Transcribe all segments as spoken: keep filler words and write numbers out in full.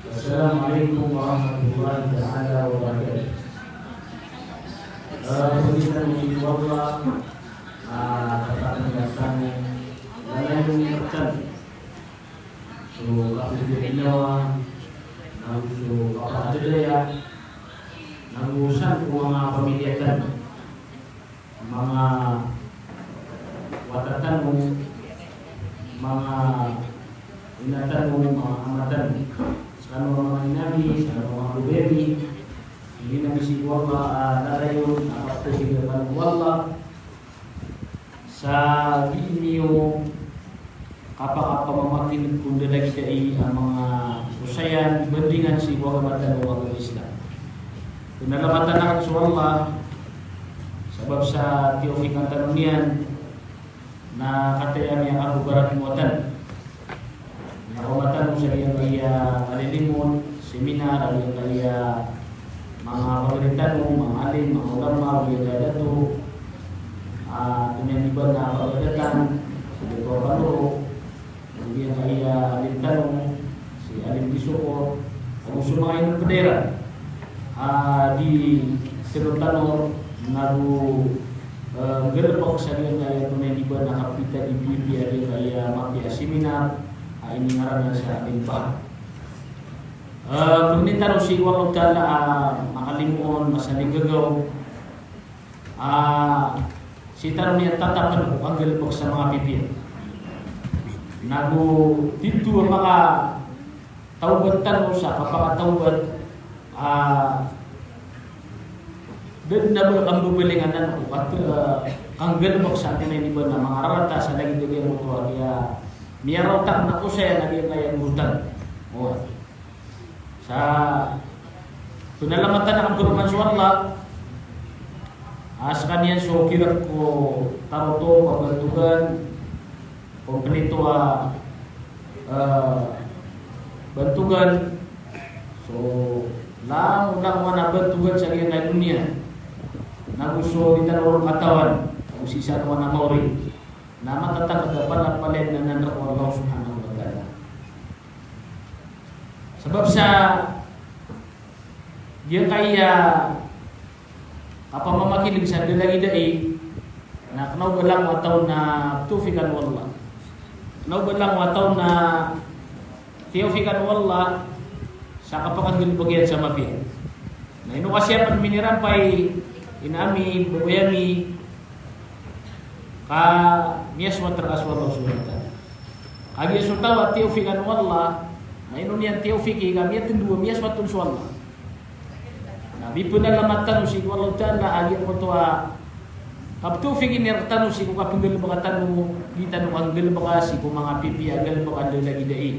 Assalamu alaikum warahmatullahi taala wabarakatuh. Eh, pangnin tano sii ko Allah, ah, tapakan tano na lalayon tano so kapaginawa, nago so kapadadaya, nago san ko manga pamilya tano. Manga wata tano, manga ina tano, manga ama tano, skano a manga ina mi, skano a manga babay mi, pangnin ami sii ko Allah a lalayon a kapaginawa o Allah sa gii niyo kapakapamamakineg ko ndalagidai a manga osayan bandingan sii ko agama tano a agama Islam. Pinalamatan akn so Allah sabap sa tiyawfikan tano niyan na kataya niyan a kabarakatan. Miyakaoma tano sa giyangkaya kalilimod, seminar, giyangkaya manga pagari tano, manga alim, manga ulama, giyangkaya dato, ah, antonaa niyan di ba na pagari tano, si Dato Panoro, giyangkaya alim tano, si Alim Disoko, ago so manga inod a daira, ah, di Sir Tanor, nago, eh, nggalbk sa giyangkaya antonaa niyan di ba na kapita di pipiya giyangkaya mapiya a seminar, ah, iningaran sa Alim Bah. Eh, pangnin tano sii ko Allah Taala, ah, makalimoon, masalinggagaw, ah, sii tano niyan tatapn ko kanggalbk sa manga pipiya. Nago tito a maka tawbat tano sa kapakatawbat, ah, da dn a ba kambabalingan anan ko kat-, ah, kanggalbk sa antonaa niyan di ba na manga rarata sa lagid a giyangkoto a giya miyaraotak na osayan a giyangkaya goro tano. Oway. Sa pinalamatan akn pman so Allah a skaniyan so kirk ko taroto, pabantogan, kompleto a, eh, bantogan. So langolangon a bantogan sa giyangkaya doniya. Nago so di tano ron katawan, nago sii sa tano a maori na matatangkd a palapalaya anan rk o Allah Subhanahu wa Taala. Sabap sa giyangkaya kapamamakineg sa ndalagidai, na kna o ba langowan a taw na tiyawfikan o Allah. Kna o ba langowan a taw na tiyawfikan o Allah sa kapakanggalbk iyan sa mapiya. Na ino ka siya pn minirampay, ina ami, babay ami, ka miyaswat rka so Allah Subhanahu wa Taala. Kagiya so taw a tiyawfikan o Allah, na ino niyan tiyawfiki ka miyatndo a miyaswat on so Allah. Na pinalamatan tano sii ko Allah Taala a giyangkoto a kaptawfikin iyan rktano sii ko kapnggalbka tano, di tano kanggalbka sii ko manga pipiya a galbk a ndalagidai.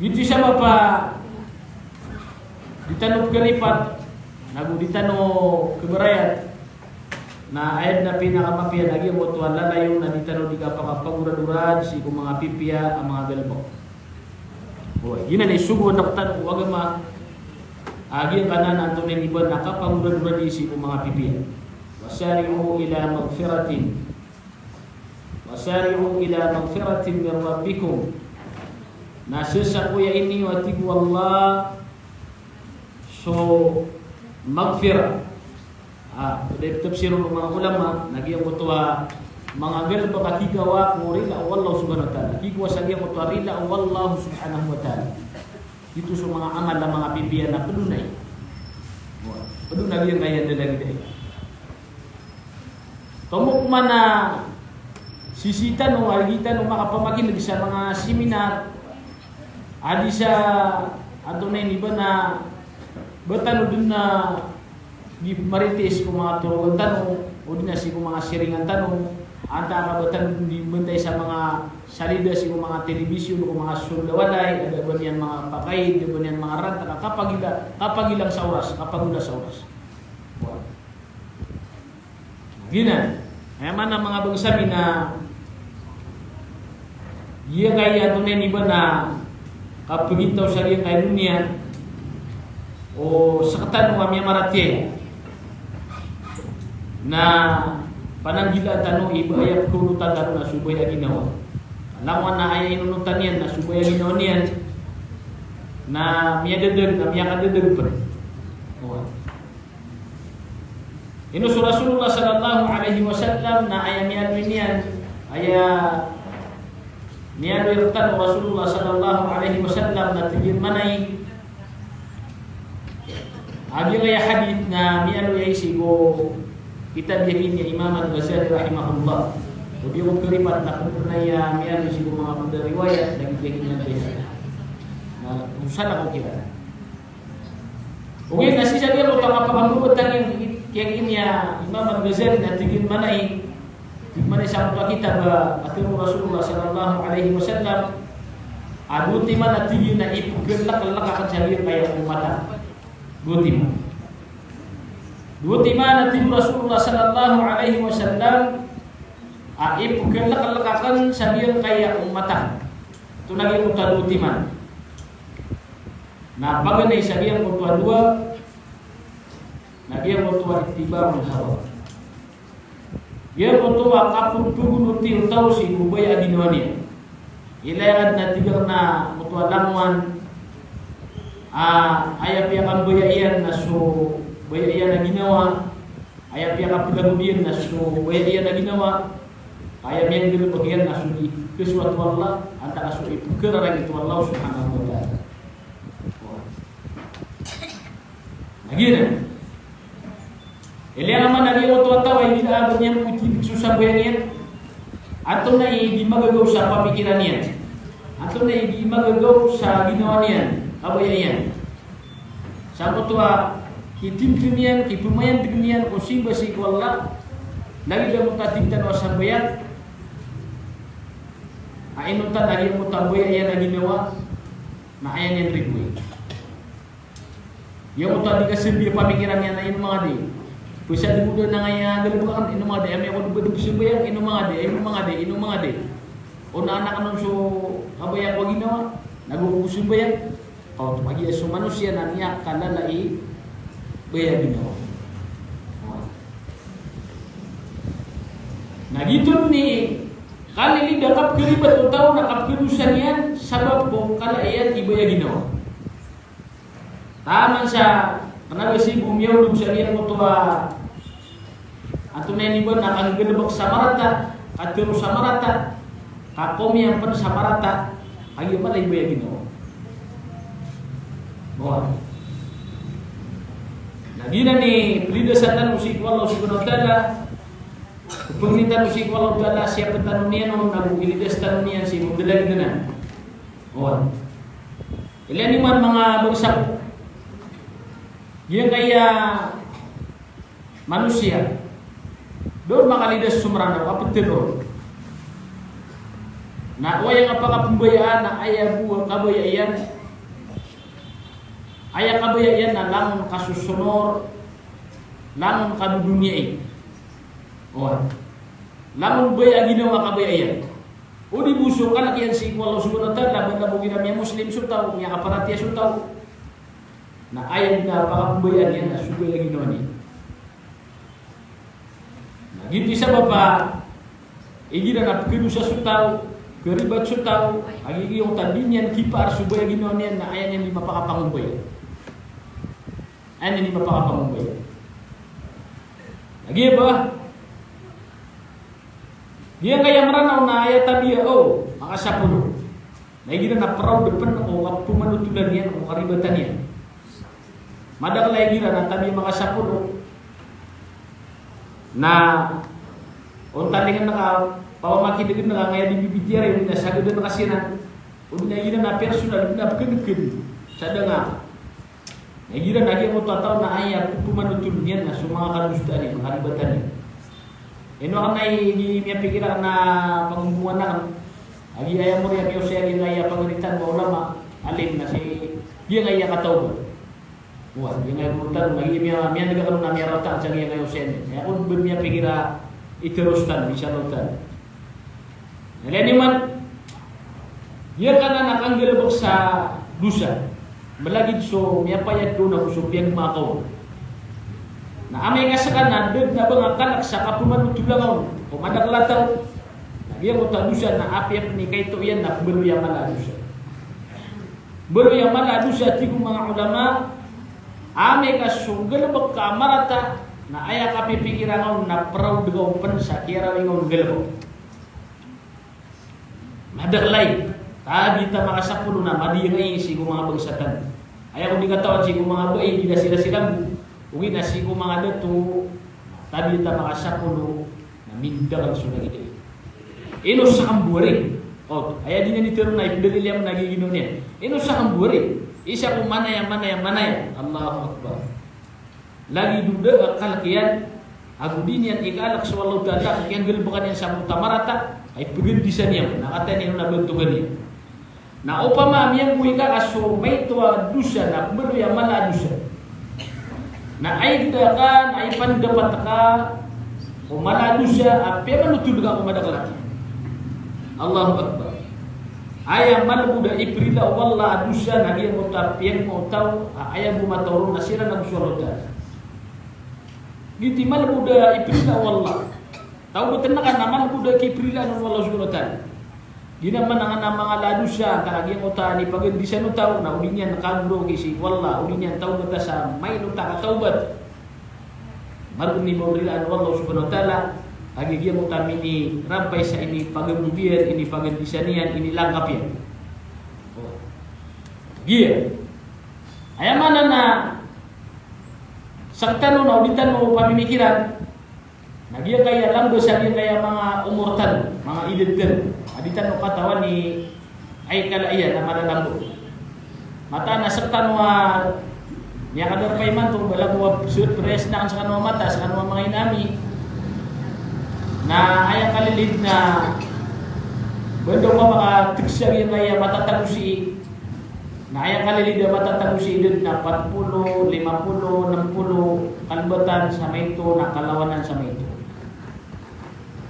Giyoto i sabap a di tano pkhalipat, nago di tano khabarayat, na aya dn a pinakamapiya na giyangkoto a lalayon a di tano di kapakapagoradorad sii ko manga pipiya a manga galbk. Oway, giyanan i sogoan rktano ko agama a giyangkanan a antonaa niyan di ba na kapagoradoradi sii ko manga pipiya. Wasari'u ila maghfiratin. Wasari'u ila maghfiratin min rabbikum. Na sasakoyai niyo a tig o Allah so maghfirah. Ah, pd a tafsir o manga ulama, na giyangkoto a manga galbk a kigawa ko rila o Allah Subhanahu wa Taala. Kigawa sa giyangkoto a rila o Allah Subhanahu wa Taala. Giyoto so manga amal a manga pipiya na pd on ai. Pd on a giyangkaya ndalagidai. Tomo pman a sisii tano, a gii tano makapamakineg sa manga seminar a di sa antonaa niyan di ba na ba tano dn a di maritis ko manga torogan tano, odi na sii ko manga siringan tano, antaa ka ba tano dn di mbantay sa manga salida sii ko manga telebisyon, ko manga solda walay, a da ba niyan manga pakaid, da ba niyan manga ranta, ka kapagila, kapagilang sa oras, kapagola sa oras. Giyanan. Aya maana, manga bangsa mi, na giyangkaya antonaa niyan di ba na kapagintaw sa giyangkaya doniya o sktano a miyamaratiyaya na pananggilaan tano i ba aya pkhaonotan tano na so baya a ginawa. Langowan a aya inonotan iyan na so baya a ginawa niyan, Na miyadadeg, na miyakadadeg pn. Ino so Rasulullah sallallahu alaihi wasallam na aya miyaaloy niyan, aya miyaaloy rktano o Rasulullah sallallahu alaihi wasallam na tig iyan mambo a giyangkaya hadith na miyaaloy sii ko kitab iyan i Imam Al-Ghazali rahimahullah. O di ko karipat na pd na aya miyaaloy sii ko manga pd a riwayat na giya iyan na usala ko kira. Ogaid na sii sa giyangkoto a kapakambebetang iyan, kiyagiya Imam Al-Ghazali na tig iyan mambo, tig mambo sa oto a kitab a, a tharoon o Rasulullah sallallahu alaihi wasallam a dowa timan a tig iyan a ipkhalklk akn sa giyangkaya ummat akn. Dowa timan. Dowa timan a tig o Rasulullah sallallahu alaihi wasallam a ipkhalklk akn sa giyangkaya ummat akn. Oto na giyangkoto a dowa timan. Na paganay sa giyangkoto a dowa, na giyangkoto a ittiba'ul hawa. Giyangkoto a kapagpagonoti o taw sii ko baya a ginawa niyan. Ilay a adn a tig akn a oto a langowan a aya piyakambaya iyan na so baya iyan a ginawa, aya piyakaplagod iyan na so baya iyan a ginawa, aya miyanggalbk iyan na so di kasoat o Allah, antaa ka so ipkhararangit o Allah subhanahu wa ta'ala. Na giyanan. Ilay a man a giyangkoto a taw a inidaag iyan ko itindg so sambayang iyan. Antonaa i di magagaw sa pamikiran iyan? Antonaa i di magagaw sa ginawa niyan, kabaya iyan? Sa oto a kitindg iyan, kipemayandg iyan ko simba sii ko Allah, lagid angkoto a tig tano a sambayang, a inonta na giyangkoto a baya iyan a ginawa, na aya niyan rigoy. Giyangkoto a di kasambi a pamikiran iyan a ino manga di. Pzadg o da na aya galbk akn, ino manga di, aya miyakadbadb sambayang, ino manga di, ino manga di, ino manga di. O na anak anon so kabaya ko ginawa, na go ko sambayang. Kaoto a giya so manosiya na miyakalala i baya ginawa. Na giyoto i kalilid a kapkharibat o taw na kapkhadosa niyan sabap ko kala iyan i baya ginawa. Taman sa kna ba sii bo miyaolog sa giyangkoto a, antonaa ini ba, na kanggalbk sa marata, katharo sa marata, kakomiyan pn sa marata, kagiya mala i baya ginawa. Bawa. Na giyanan i palidasan tano sii ko Allah subhanahu wa ta'ala, pangnin tano sii ko Allah ta'ala, siyapn tano niyan on, na bo ilidas tano niyan sii ko dalagdana. Bawa. Ilay niyo man manga bangsa ko. Giyangkaya manosiya. Doon makalidas so Mranaw a ptharoon. Na o aya nga pakapmbayaan na aya bo a kabaya iyan. Aya kabaya iyan na langon ka so sonor, langon ka dodoniyai. O. Langon baya a ginawa kabaya iyan. O di bo so kalk iyan sii ko Allah subhanahu wa ta'ala, banda bo igira miyamuslim so taw, miyakaparatiyaya so taw. Na aya dn a pakapmbayaan iyan na so baya a ginawa niyan. Na giyoto i sabap a igira na pkhadosa so taw, kharibat so taw, a giya oto a di niyan kipaar so baya a ginawa niyan na aya niyan di mapakapangombay. Aya niyan di mapakapangombay. Na giya ba, giyangkaya Mranaw na aya tabiya o makasapolo. Na igira na proud pn o kapmanotolan iyan o karibatan iyan. Madakl a igira na tabiya makasapolo. Na o talingn ka, pamakinegn ka, ngaya di bibitiyarai, o di na sagdn ka siran. O di na igira na personal, o di na pkdkd sa danga. Na igira na giyangkoto a taw na aya pphmanotol iyan na so manga kadosaan iyan, karibatan iyan. Ino akn na i, i miyapikir akn na pangombongan akn. Agi aya mori a miyaosay a giyangkaya pangaritan o ulama, alim na si giyangkaya kataw ba. Wa, giyangkaya kataw, agi miya, miyaneg akn na miyarata sa giyangkaya osay niyan. Aya kon ba miyapikir a iteros tano, insha Allah ta'ala. Na ilay niyo man, giyangkanan a kanggalbk sa dosa. Malagid so miyapayag on ago so piyagmaakaw on. Na amay ka skaniyan na da dn a ba nga kalk sa kapmanotolan on ko madakl a taw. Na giyangkoto a dosa na apiya pn i kaito iyan na pmbaloy a mala a dosa. Baloy a mala a dosa, tig o manga ulama, amay ka so galebek ka a marata, na aya kapipikiran ka on na proud ka on pen sa kiyarawi nga on galebek. Madakel ay, tabi ta makasapolo na madiyangay sii ko manga bangsa tano. Aya ko di katawan sii ko manga bai, di na sira silambo, ogaid na sii ko manga dato, tabi ta makasapolo, na mindakel so lagid iyan. Ino sakn bo ari? O, aya di niyan iteron na ipedalil iyan na giginawa niyan. Ino sakn bo ari? Isa ko manaya, manaya, manaya. Allahu Akbar. Lagid o da a kalek iyan, ago di niyan ikalek so Allahu Ta'ala, kiyanggalbekan iyan sa mota marata, ay pegendisan iyan, na kataya niyan on a bantogan iyan. Na opama a miyanggoy ka ka so maito a dosa na baloy a mala a dosa. Na ay da ka, na ay pandapat ka ko mala a dosa a piyamanotol ka ko madakel a tiyan. Allahu Akbar. Aya malbod a iprila o Allah a dosa na giyangkoto a piyangkotaw a aya bo mataw ron na siran ago so Allah Ta'ala. Giyoto i malbod a iprila o Allah. Taw ba tena ka na malbod a kiprila o Allah Subhanahu wa Ta'ala. Di na manangan a manga mala a dosa, antaa ka giyangkoto a inipagendisan o taw, na o di niyan kagoraw ki sii ko Allah, o di niyan tawbata sa mailota a katawbat. Margen i mawrilaan o Allah Subhanahu wa Ta'ala, a giyangkoto a minirampay sa inipagambo iyan, inipagendisan iyan, inilangkap iyan. O. Giya. Aya maana na, sktano na o di tano pamimikiran, na giyangkaya lamba sa giyangkaya manga omor tano, manga idad tano. A di tano katawan i ay kala iyan a mala a lamba. Mataan a sktano a miyakadarpa imanto, balago a sot press na kan skano a mata, skano a manga ina ami. Na aya kalilid na banda ko a makategsa giyangkaya matatago sii. Na aya kalilid a matatago sii idad na pat polo, lima polo, nem polo, kalbatan sa maito, na kalawanan sa maito.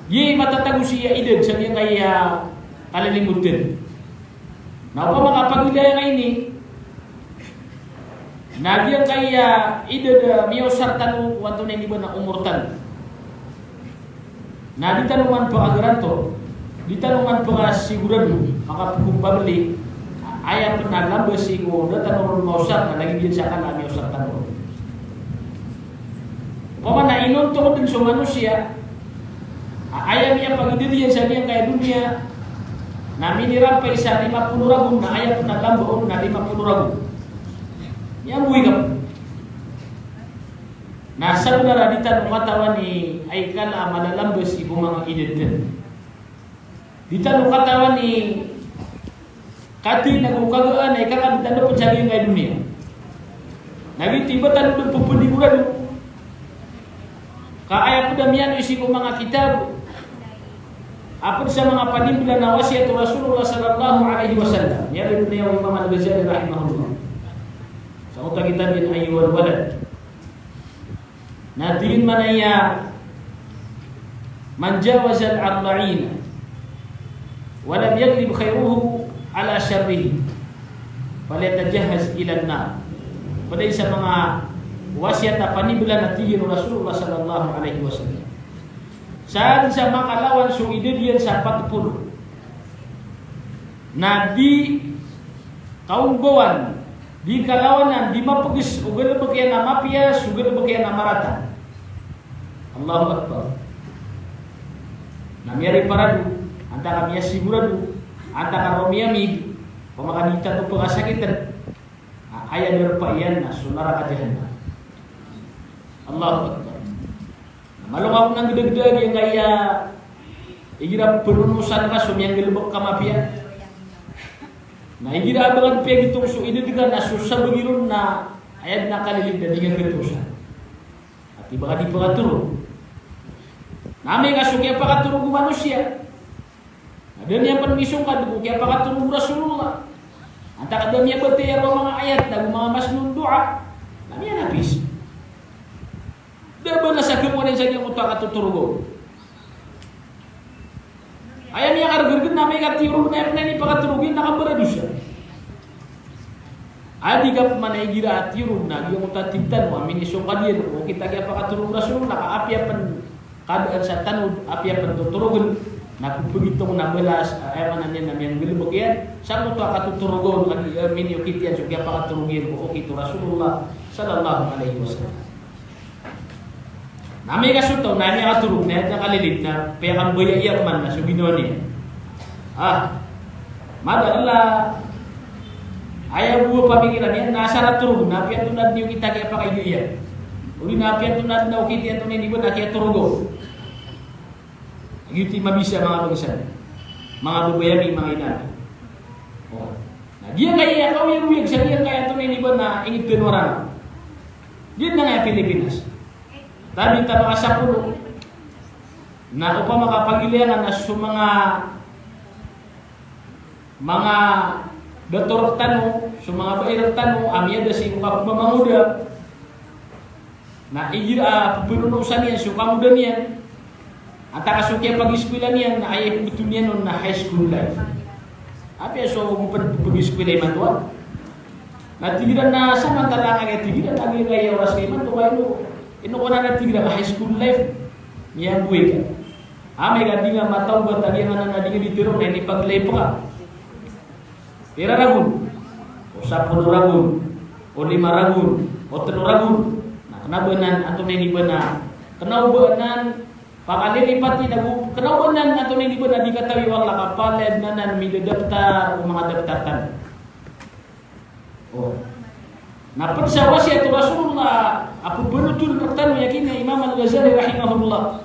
Giya i matatago sii a idad sa giyangkaya kalilimoten. Na opama ka pagilaya nga ini, na giyangkaya idad a miyaosar tano, o antonaa ini ba na omor tano. Na di tano man pekagaranto, di tano man pekasigurado, makapegombabli, aya pen a lamba sii ko da tano ron maosar, na lagid iyan sa kala a miyaosar tano ron. Opama na inontok den so manosiya a aya miyapagidad iyan sa giyangkaya doniya, na minirampay sa lima polo ragon, na aya pen a lamba on na lima polo ragon. Miyanggoy ka pen. Na sabenar a di tano katawan i ay kala a mala a lamba sii ko manga idad tano. Di tano katawan i katii nago kagaan a ikakabtano pen sa giyangkaya doniya. Na giyoto i ba tano den pependigorado. Ka aya ped a miyaaloy sii ko manga kitab a ped sa manga panimbelan a wasiyat o Rasulullah sallallahu alaihi wasallam. Miyaaloy pen iyan o Imam Al-Ghazali rahimahullah. Sa oto a kitab iyan, Ayyuhal Walad. Na tig iyan manaya, "Man jawazal arba'ina wa lam yaghlib khayruhu ala sharrihi, falyatajahhaz ilan nar." Ped aya sa manga wasiyat a panimbelan a tig iyan o Rasulullah sallallahu alaihi wasallam. Sa den sa makalawan so idad iyan sa pat polo, na di kaombawan, di kalawanan, di mapeges o galebek iyan a mapiya so galebek iyan a marata. Allahu Akbar. Na miyariparado, antaa ka miyasigorado, antaa ka roo miyamig, opama ka di tano pekasakiten, a aya darpa iyan na so naraka Jahannam. Allahu Akbar. Na malo nga ko nggedageda giyangkaya igira peronosan ka so miyanggalebek ka mapiya. Na igira a ba ngka piyagitong so idad ka na so sabagi ron na aya den a kalilid na di ngka getosan. Ati ba ka di pekatorog. Na amay ka so kiyapakatorog o manosiya. Na da niyan pen misongkad ko kiyapakatorog o Rasulullah. Antaa ka da miyabatay a manga ayat nago manga masnoon doa. Na miyanapis. Da ba na sa kemonin sa giyangkoto a katotorog on. Aya miyakargerger na amay ka tiyorog na aya pen a inipakatorog iyan na kabaradosa. Adi ka pen manaya igira a tiyorog na giyangkoto a tig tano a minisongkad iyan ko okit a kiyapakatorog o Rasulullah ka apiya pen kadaan sa tano, apiya pen totorogen. Na pphagitong na balas, a, aya maana niyan na miyanggalbk iyan, sangkoto a katotoroga on, a, miniyokit iyan so kiyapakatorog iyan ko okit o Rasulullah sallallahu alaihi wasallam. Na amay ka so taw na miyakatorog na aya kalilid na piyakambaya iyan man na so ginawa niyan. Ah, madakl a aya bo a pamikiran iyan na asar a torog na apiya antonaa dn i okit a kiyapakaiga iyan. Odi na apiya antonaa dn a okit iyan antonaa i ba na kiyatoroga on. Giyoto i mabisa, manga bangsa mi, manga babay ami, manga ina ami. O. Na giyangkaya kaoyagoyag sa giyangkaya antonaa i ba na ingd tano a rarangka. Giyanan a Pilipinas. Tabi ta makasapolo. Na opama ka pagilayan na so manga manga dato rktano, so manga bai rktano a miyada sii ko kapmamangoda. Na igira a pphanonosan iyan so kangoda niyan, antaa ka so kiyapag-eskwela niyan na aya ipmbtowan iyan on na high school life. Apiya so pphag-, pphag-eskwela imanto a. Na tig iran na samantala ka, tig iran na giyangkaya oras ka imanto ka ino, ino ko na, na tig iran ka high school life. Miyaboway ka. Amay ka di nga matawbat a giyangkanan a di nga di tero na inipag-life ka. Pira ragon? O sapolo ragon, o lima ragon, o tlo ragon. Na kna o ba anan antonaa i ba na, kna o ba anan pakalilipati na go, kna o ba anan antonaa i ba na di katawi o Allah ka palaya dn anan midadaptar o manga daptar tano. O. Na pd sa wasiyat o Rasulullah a pbanotol rktano, aya ki Imam Al-Ghazali rahimahullah.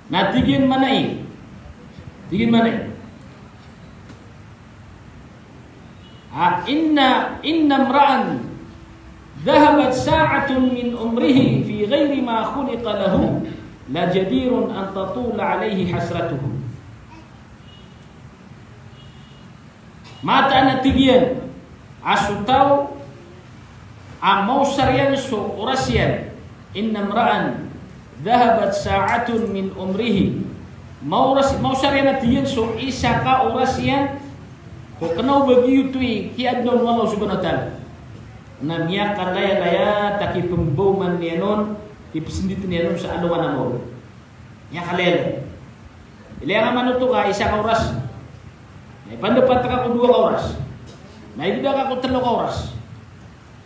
Na tig iyan mambo, tig iyan mambo a, inna, inna imra'an dhahabat sa'atun min umrihi fi ghayri ma khuliqa lahu, la jadirun an tatula alayhi hasratuhu. Mataan a tig iyan a so taw a maosar iyan so oras iyan, inna imra'an dhahabat sa'atun min umrihi. Maoras, maosar iyan a tig iyan so isa ka oras iyan, ko kna o ba giyoto i kiyaadna on o Allah subhanahu wa ta'ala, na miyakalayalaya ta kipmbaoman iyan on, kipsnditn iyan on sa alongan a maori. Miyakalayalaya. Ilaya nga manoto ka isa ka oras. Na ipandapat ka ko dowa ka oras. Na igda ka ko tlo ka oras.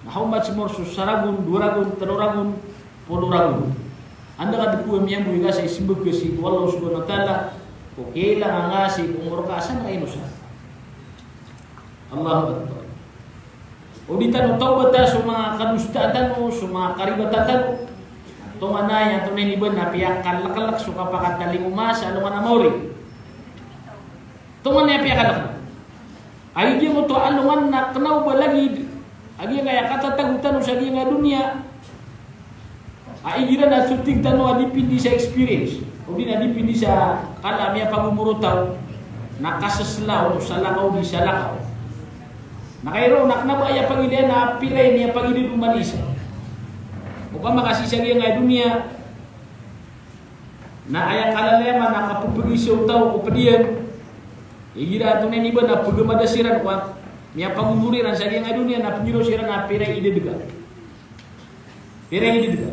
Na how much more so saragon, dowa ragon, tlo ragon, polo ragon. Anda ka dn ko miyamboy ka sa ismbag ka sii ko Allah subhanahu wa ta'ala, ko kailangan nga sii ko omor ka a san ka inosar. Allahu Akbar. O di tano tawbata so manga kadosaan tano, so manga karibatan tano. Tonganay, antonaa i ba na piyakalaklk so kapakatalingoma sa alongan a maori. Tonganay a piyakalaklk. Aya giyangkoto a alongan na kna o ba lagid a giyangkaya katatago tano sa giyangkaya doniya. A igira na so tig tano a dipindi sa experience, odi na dipindi sa kala a miyapagomor o taw, na kasasla o salakaw di salakaw. Na kairo na kna o ba aya pagilayan na pira i miyapagidad o manosiya. Opama ka sii sa giyangkaya doniya, na aya kalalayaman na kapphagisa o taw ko pd iyan. Igira antonaa i ba na pgamada siran ko a miyapagomor iran sa giyangkaya doniya na pnggiraw siran a pira i idad ka. Pira i idad ka.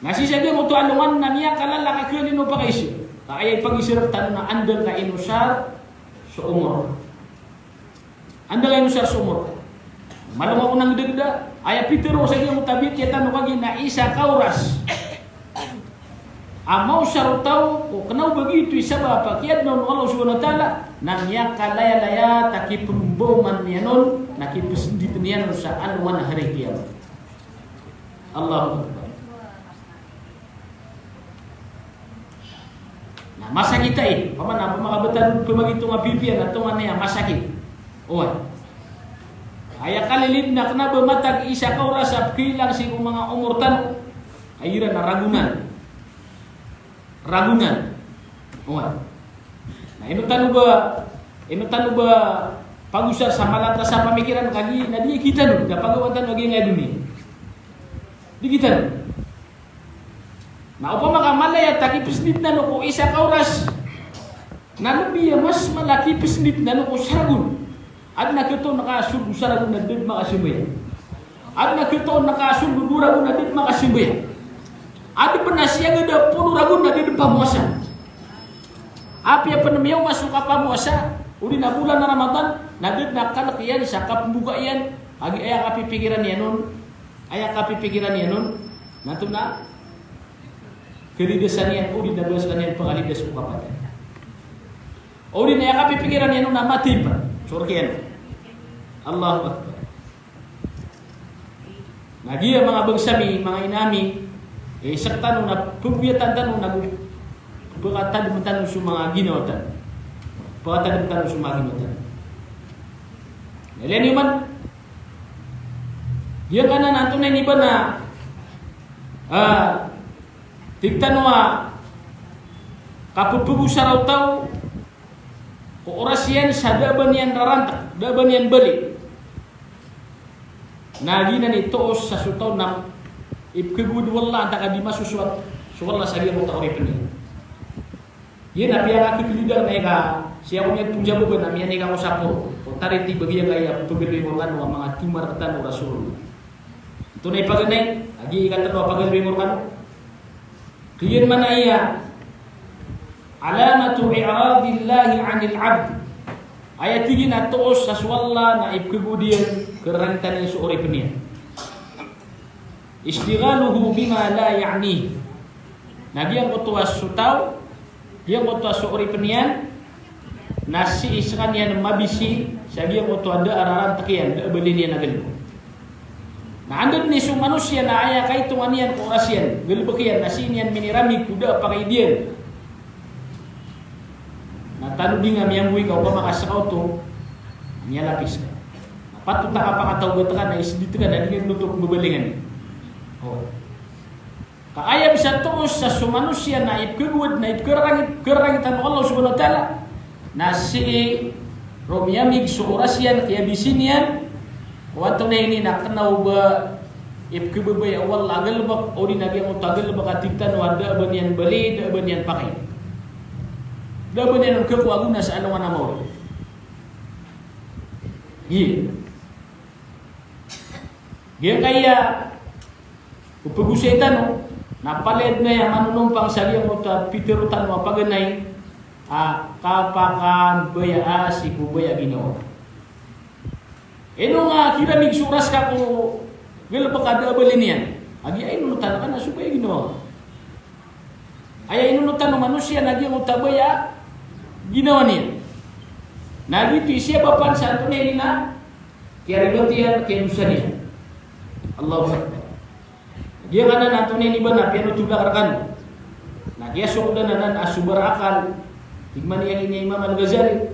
Na sii sa giyangkoto a alongan na miyakalala ka khalin o pakaisa. Ka aya ipagisa rktano na anda ka inosar so omor. Anda ka inosar so omor. Malong ako nang dagda, aya pitharo sa giyangkoto a bitiya tano kagiya na isa ka oras a maosar o taw, ko kna o ba giyoto i sabap a kiyaadna on o Allah subhanahu wa ta'ala, na miyakalayalaya ta kipmbaoman iyan on, na kipsnditn iyan on sa alongan a hari kiyamat. Allahu Akbar. Na masakit ai, opama na, opama ka ba tano pmagitong a pipiya na tonganay a masakit. Oway. Aya kalilid na kna o ba matag isa ka oras a pkhilang sii ko manga omor tano. Aya iran na ragonan. Ragonan. Oway. Na ino tano ba, ino tano ba pagosar sa mala ta sa pamikiran kagiya na di kitano, da pagawaan tano a giyangkaya doniya. Di kitano. Na opama ka malaya ta kipsnditn tano ko isa ka oras, na lbi a mas mala a kipsnditn tano ko saragon. Adn a kto na kasold o saragon na da dn makasambayang. Adn a kto na kasold o dowa ragon na da dn makasambayang. Adn pn a siyagad a polo ragon na da dn pamowasa. Apiya pn miyaoma so kapamowasa, odi na bolan a Ramadan, na da dn a kalk iyan sa kapmboka iyan, agi aya kapipikiran iyan on, aya kapipikiran iyan on, na antonaa, kalidasan iyan, odi na balasan iyan pangalidas ko kapatay. Odi na aya kapipikiran iyan on na mathay pn so rk iyan. Allahu Akbar. Na giya manga bangsa mi, manga ina ami, eh, sktano na pmboyatan tano na go pkatadm tano so manga ginawa tano. Pkatadm tano so manga ginawa tano. Na ilay niyo man, giyangkanan a antonaa ini ba na, ah, tig tano a kapphagosara o taw ko oras iyan sa da a ba niyan rarantk, da a ba niyan bali. Na giyanan i toos sa so taw na ipkhagowad o Allah antaa ka di masosowat so Allah sa giyangkoto a oripn iyan. Giya na piyakakiklidan na ika, sii ako miyagpnjaboban na miyanik ako sa poro. Ko tariti ba giyangkaya pagaloy ko rkano a manga tomar rktano o Rasulullah. Antonaa i paganay, agi ikatlo a pagaloy ko rkano. Giyan man aya alamatu i'radillahi anil abd. Aya tig iyan a toos sa so Allah na ipkhagowad iyan, kararangitan iyan so oripn iyan. Ishtighaluhu bima la ya'nih. Na giyangkoto a so taw, giyangkoto a so oripn iyan, na sii skaniyan mabisi sa giyangkoto a da a rarantk iyan, da a bali niyan a galbk. Na anda dn i so manosiya na aya kaitongan iyan ko oras iyan, galbk iyan, na sii niyan miniramig ko da a pakaid iyan. Na tanodi nga miyamboy ka opama ka ska oto, miyalapis ka. Na patot a kapakataw ba tk ka na isdit ka na di nga dn oto kmbabalingan. Oh. Ka aya bisa toos sa so manosiya na ipkhagowad, na ipkhararangit, kararangitan o Allah subhanahu wa ta'ala. Na sii ron miyamig so oras iyan, kiyabisi niyan ko antonaa ini na kna o ba ipkhababaya o Allah a galbk, odi na giyangkoto a galbk a tig tano a da a ba niyan bali, da a ba niyan pakaid. Da a ba niyan on khakowa a gona sa alongan a maori. Giya. Giyangkaya o pagosay tano, na palaya dn aya manonompang sa giyangkoto a pitharo tano a paganay a kapakabayaa sii ko baya a ginawa. Ino nga kiramig so oras ka ko galbk a da a bali niyan. Agi aya inonotan ka na so baya a ginawa. Aya inonotan o manosiya na giyangkoto a baya a ginawa niyan. Na giyoto i siyabapan sa antonaa ini na kiyaribat iyan, kiyadosa niyan. Allahu Akbar. Giyangkanan a antonaa ini ba na piyanotodak rkano. Na kiyasokdan anan a so bara akal. Tig man iyan ini Imam Al-Ghazali.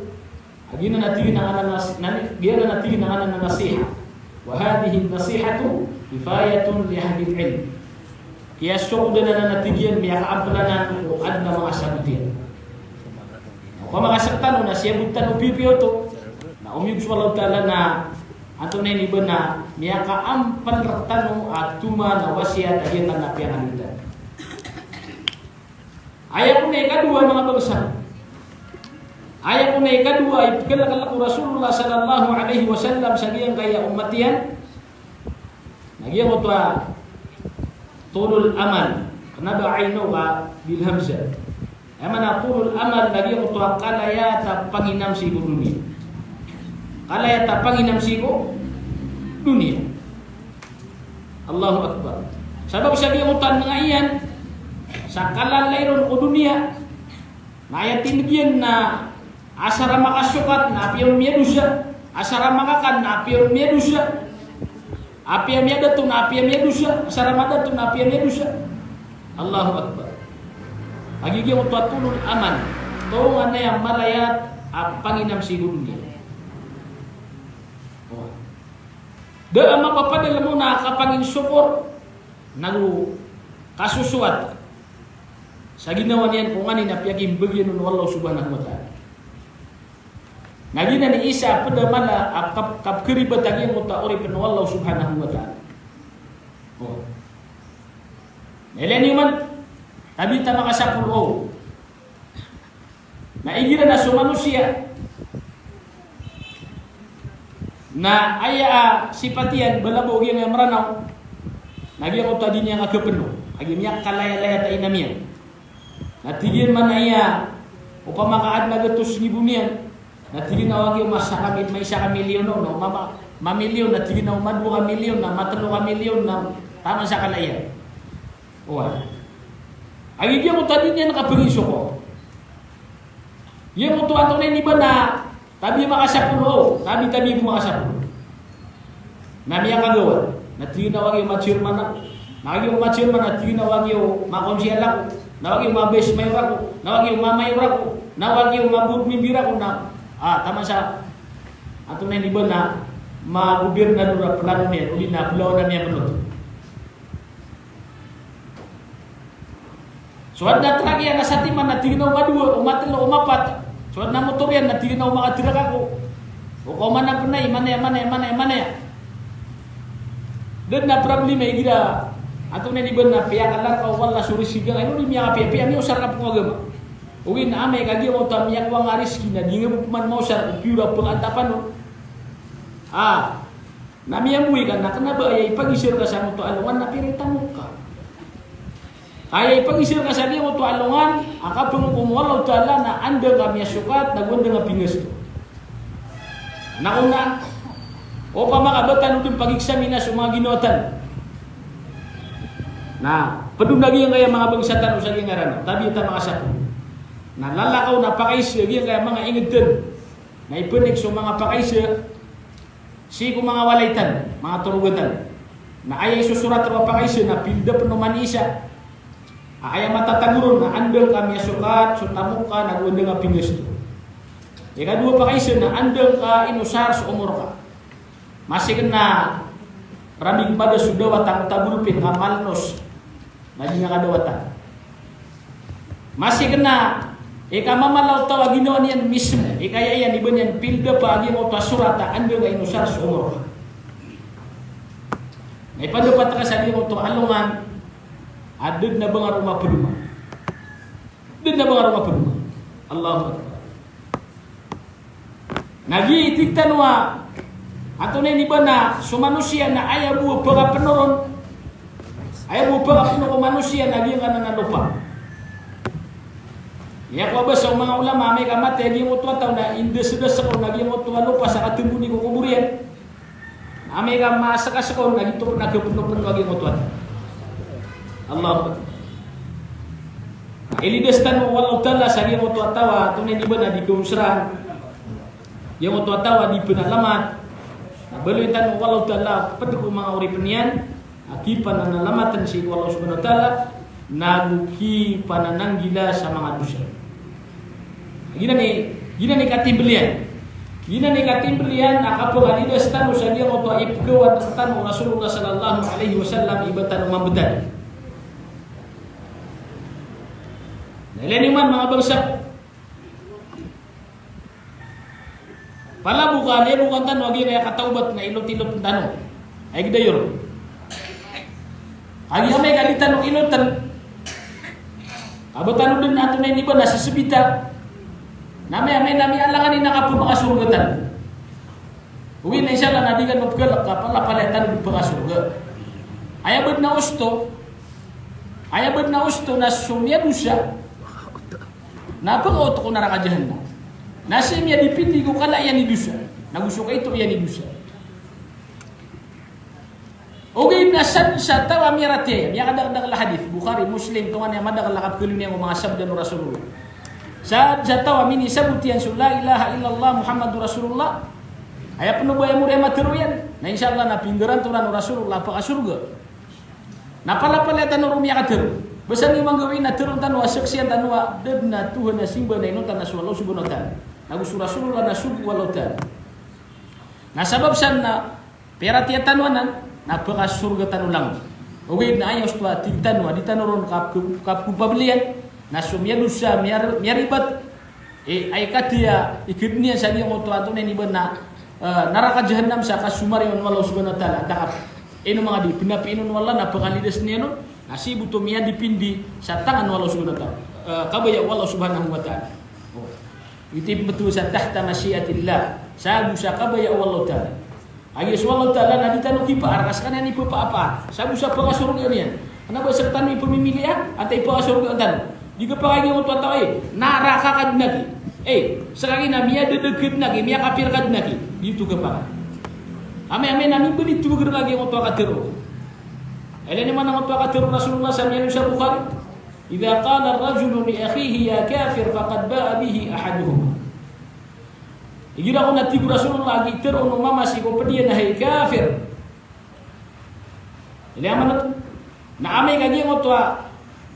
A giyanan a tig iyan a nganan a nas-, na, giyanan a tig iyan a nganan a nasiha. Wa hadhihi an-nasihatu kifayatun li ahlil ilm. Kiyasokdan anan a tig iyan, miyakaampl anan ko adn a manga sagot iyan. Opama ka sktano na siyabot tano pipiya oto. Na omiyog so Allahu Ta'ala na antonaa ini ba na miyakaampl rktano a toma na wasiyat a giyangkanan a piyangalita. Aya kon a ikadowa, manga bangsa. Aya kon a ikadowa i pkhalklk o Rasulullah sallallahu alaihi wasallam sa giyangkaya a ommat iyan. Na giyangkoto a tulul amal. Kna ba ayn ka bil hamzah. Aya maana a tulul amal na giyangkoto a kalayat a panginam sii ko doniya. Kalayat a panginam sii ko doniya. Allahu Akbar. Sabap sa giyangkoto a manga iyan, sa kalalay ron ko doniya, na aya tindg iyan na asar a makasokat na apiya on miyadosa, asar a makakan na apiya on miyadosa, apiya miyadato na apiya miyadosa, asar a madato na apiya miyadosa. Allahu Akbar. Agi giyangkoto a tulul amal. Tonganay a malayat a panginam sii ko doniya. Da a mapapadalm on a kapanginsokor, nago kasosowat sa ginawa niyan ko nganin a piyakimbagian on o Allah subhanahu wa ta'ala. Na giyanan i isa a pd a mala a kap-, kapkharibat a giyangkoto a oripn o Allah subhanahu wa ta'ala. Oh. Na ilay niyo man, tabi ta makasapolo. Na igira na so manosiya na aya a sipat iyan, balabaw giyangkaya Mranaw, na giyangkoto a di niyan kapno. Agi miyakalaya-laya ta inam iyan. Na tig iyan man a aya opama ka adn a gatos nggibo niyan, na tig iyan a wagi o masaka mi-, maisa ka milyon o, na ma-, ma-, mamilyon, na tig iyan a o madowa ka milyon, na matlo ka milyon, na taman sa kalaya iyan. Oway. Agi giyangkoto a di niyan kapangizoko. Giyangkoto a antonaa i ba na tabi a makasapolo, tabi, tabi bo makasapolo. Na miyakagawa. Na tig iyan a wagi o ma-chairman ako. Na wagi o ma-chairman, na tig iyan a wagi o ma-konsehal ako. Na wagi o ma-vice mayor ako. Na wagi o ma-mayor ako. Na wagi o ma-board member ako. Na, ah, taman sa antonaa i ba na magobernador a plano niyan, odi na bolawan iyan a pn oto. So adn a trak iyan na satiman na tig iyan a o madowa, o matlo, o mapat. So adn a motor iyan na tig iyan a o makatrak ako. O kaoma na pn a imanaya, manaya, manaya, manaya. Da dn a problema igira antonaa i ba na piyakalan ka o Allah so rizki ka, ino di miyakapiyapiya, miyosar ka pn ko agama. Ogaid na amay ka giyangkoto a miyakowa nga rizki na di nga bo pman maosar, o piyo ra pkaantapan on. Ah. Na miyamboy ka na kna ba aya ipagizar ka sangkoto a alongan na pira i tamok ka. Aya ipagizar ka sa giyangkoto a alongan a kapangkom o Allahu Ta'ala na anda ngka miyasokat nago anda ngka pingasto. Na ona, opama ka ba tano dn pageksamina so manga ginawa tano. Na pd on a giyangkaya manga bangsa tano sa giyangkaya rana, tabiya ta manga sako. Na lalakaw na pakaiza a giyangkaya manga ingd tano. Na ipanik so manga pakaiza sii ko manga walay tano, manga toroga tano. Na aya isosorat ron a pakaiza na pildapn o mani isa a aya matatago ron na anda ngka miyasokat so tamok ka nago anda ngka pingasto. Ikadowa a pakaiza na anda ngka inosar so omor ka. Masi kna ramig mada so dawat angkoto a bolpen ka malnos. Na di nga kadawatan. Masi kna, ika mamala o taw a ginawa niyan mismo, ika aya iyan i ba niyan pildapa a giyangkoto a sorat a anda ngka inosar so omor ka. Na ipadapat ka sa giyangkoto a alongan a da dn a ba nga ron mapd oman. Da dn a ba nga ron mapd oman. Allahu Akbar. Na giya i tig tano a antonaa i ba na so manosiya na aya bo a pagapno ron, aya bo a pagapno ko manosiya na giyangkanan a lopa. Aya ko a basa o manga ulama, amay ka matay a giyangkoto a taw na indasdas ko na giyangkoto a lopa sa katmboni ko kobor iyan. Amay ka maaskas ko na giyoto pn a kapnopno a giyangkoto a taw. Allahu Akbar. Na ilidas tano o Allahu Ta'ala sa giyangkoto a taw a antonaa i ba na di kaosran. Giyangkoto a taw a di pn alamat. Na baloy tano o Allahu Ta'ala pd ko manga oripn iyan a kipanalamatn sii ko Allah Subhanahu wa Ta'ala, nago kipanananggila sa manga dosa. Giyanan i, giyanan i katimbl iyan. Giyanan i katimbl iyan a kapangalidas tano sa giyangkoto a ipkawad rktano o Rasulullah sallallahu alaihi wasallam i ba tano mambtad. Na ilay niyo man manga bangsa ko. Palabokan, iyan bokan tano a giyangkaya katawbat na ilot-ilotn tano. Ay gdayor. Kagiya amay ka di tano ilotn, a ba tano dn antonaa i ba na sasbita. Na amay, amay na miyalangan i na kapmakasorga tano. Ogaid na insha Allah na di kano pgalk ka palapalaya tano dn pakasorga. Aya ba dn a osto, aya ba dn a osto na so miyadosa na pkaoto ko naraka jahannam. Na sii miyadipindi ko kala iyan i dosa nago so kaito iyan i dosa. Ogaid na sadn sa taw a miyaratiyaya, miyakadakdakl a hadith, Bukhari, Muslim, tonganay a madakl a kapkhailay niyan ko manga sabda o Rasulullah. Sadn sa taw a minisabot iyan so la ilaha illallah Muhammadur Rasulullah, aya pn o ba aya mori a matharo iyan, na insha Allah na pinggarantoran o Rasulullah a pakasorga. Na palapalaya tano ron miyakatharo. Basa niyo manggawii na tharoon tano a saksian tano a da dn a Tuhan a simba na inonta na so Allah Subhanahu wa Ta'ala, nago so Rasulullah na sogo o Allah Ta'ala. Na sabap san na piyaratiyaya tano anan, na pakasorga tano langon. Ogaid na aya osto a tig tano a di tano ron kap-, kapkopabaliyan, na so miyadosa, miyar-, miyaribat, e, ay katiya, ikd niyan sa giyangkoto a antonaa i ba na, e, naraka jahannam sa kasomariwan o Allah Subhanahu wa Ta'ala. Antaa ka ino manga di pnapiinon o Allah na pangalidas niyan on, na sii bo oto miyadipindi sa tangan o Allah Subhanahu wa Ta'ala. E, kabaya o Allah Subhanahu wa Ta'ala. O. Ito i pmbtowan sa tahta mashi'atillah. Sa ago sa kabaya o Allah Ta'ala. Aya so Allah Ta'ala na di tano kipaar, ka skaniyan i pphapaar. Sa ago sa pakasorga niyan. Kna ba sktano i pmimiliya, antaa i pakasorgaan tano. Di kapakay giyangkoto a taw a, eh, naraka ka dn aki. Eh, skaniyan na miyadadg ka dn aki, miyakapir ka dn aki. Di oto kapakay. Amay, amay na mimbaloy tawag rka giyangkoto a katharo. Ilay niyo man angkoto a katharo o Rasulullah sa miyaaloy sa Bukhari. Idha qala ar-rajulu li akhihi ya kafir faqad ba'a bihi ahaduhuma. Igira kon a tig o Rasulullah a gii tharo o mama sii ko pd iyan a hay kafir. Ilay a manot. Na amay ka giyangkoto a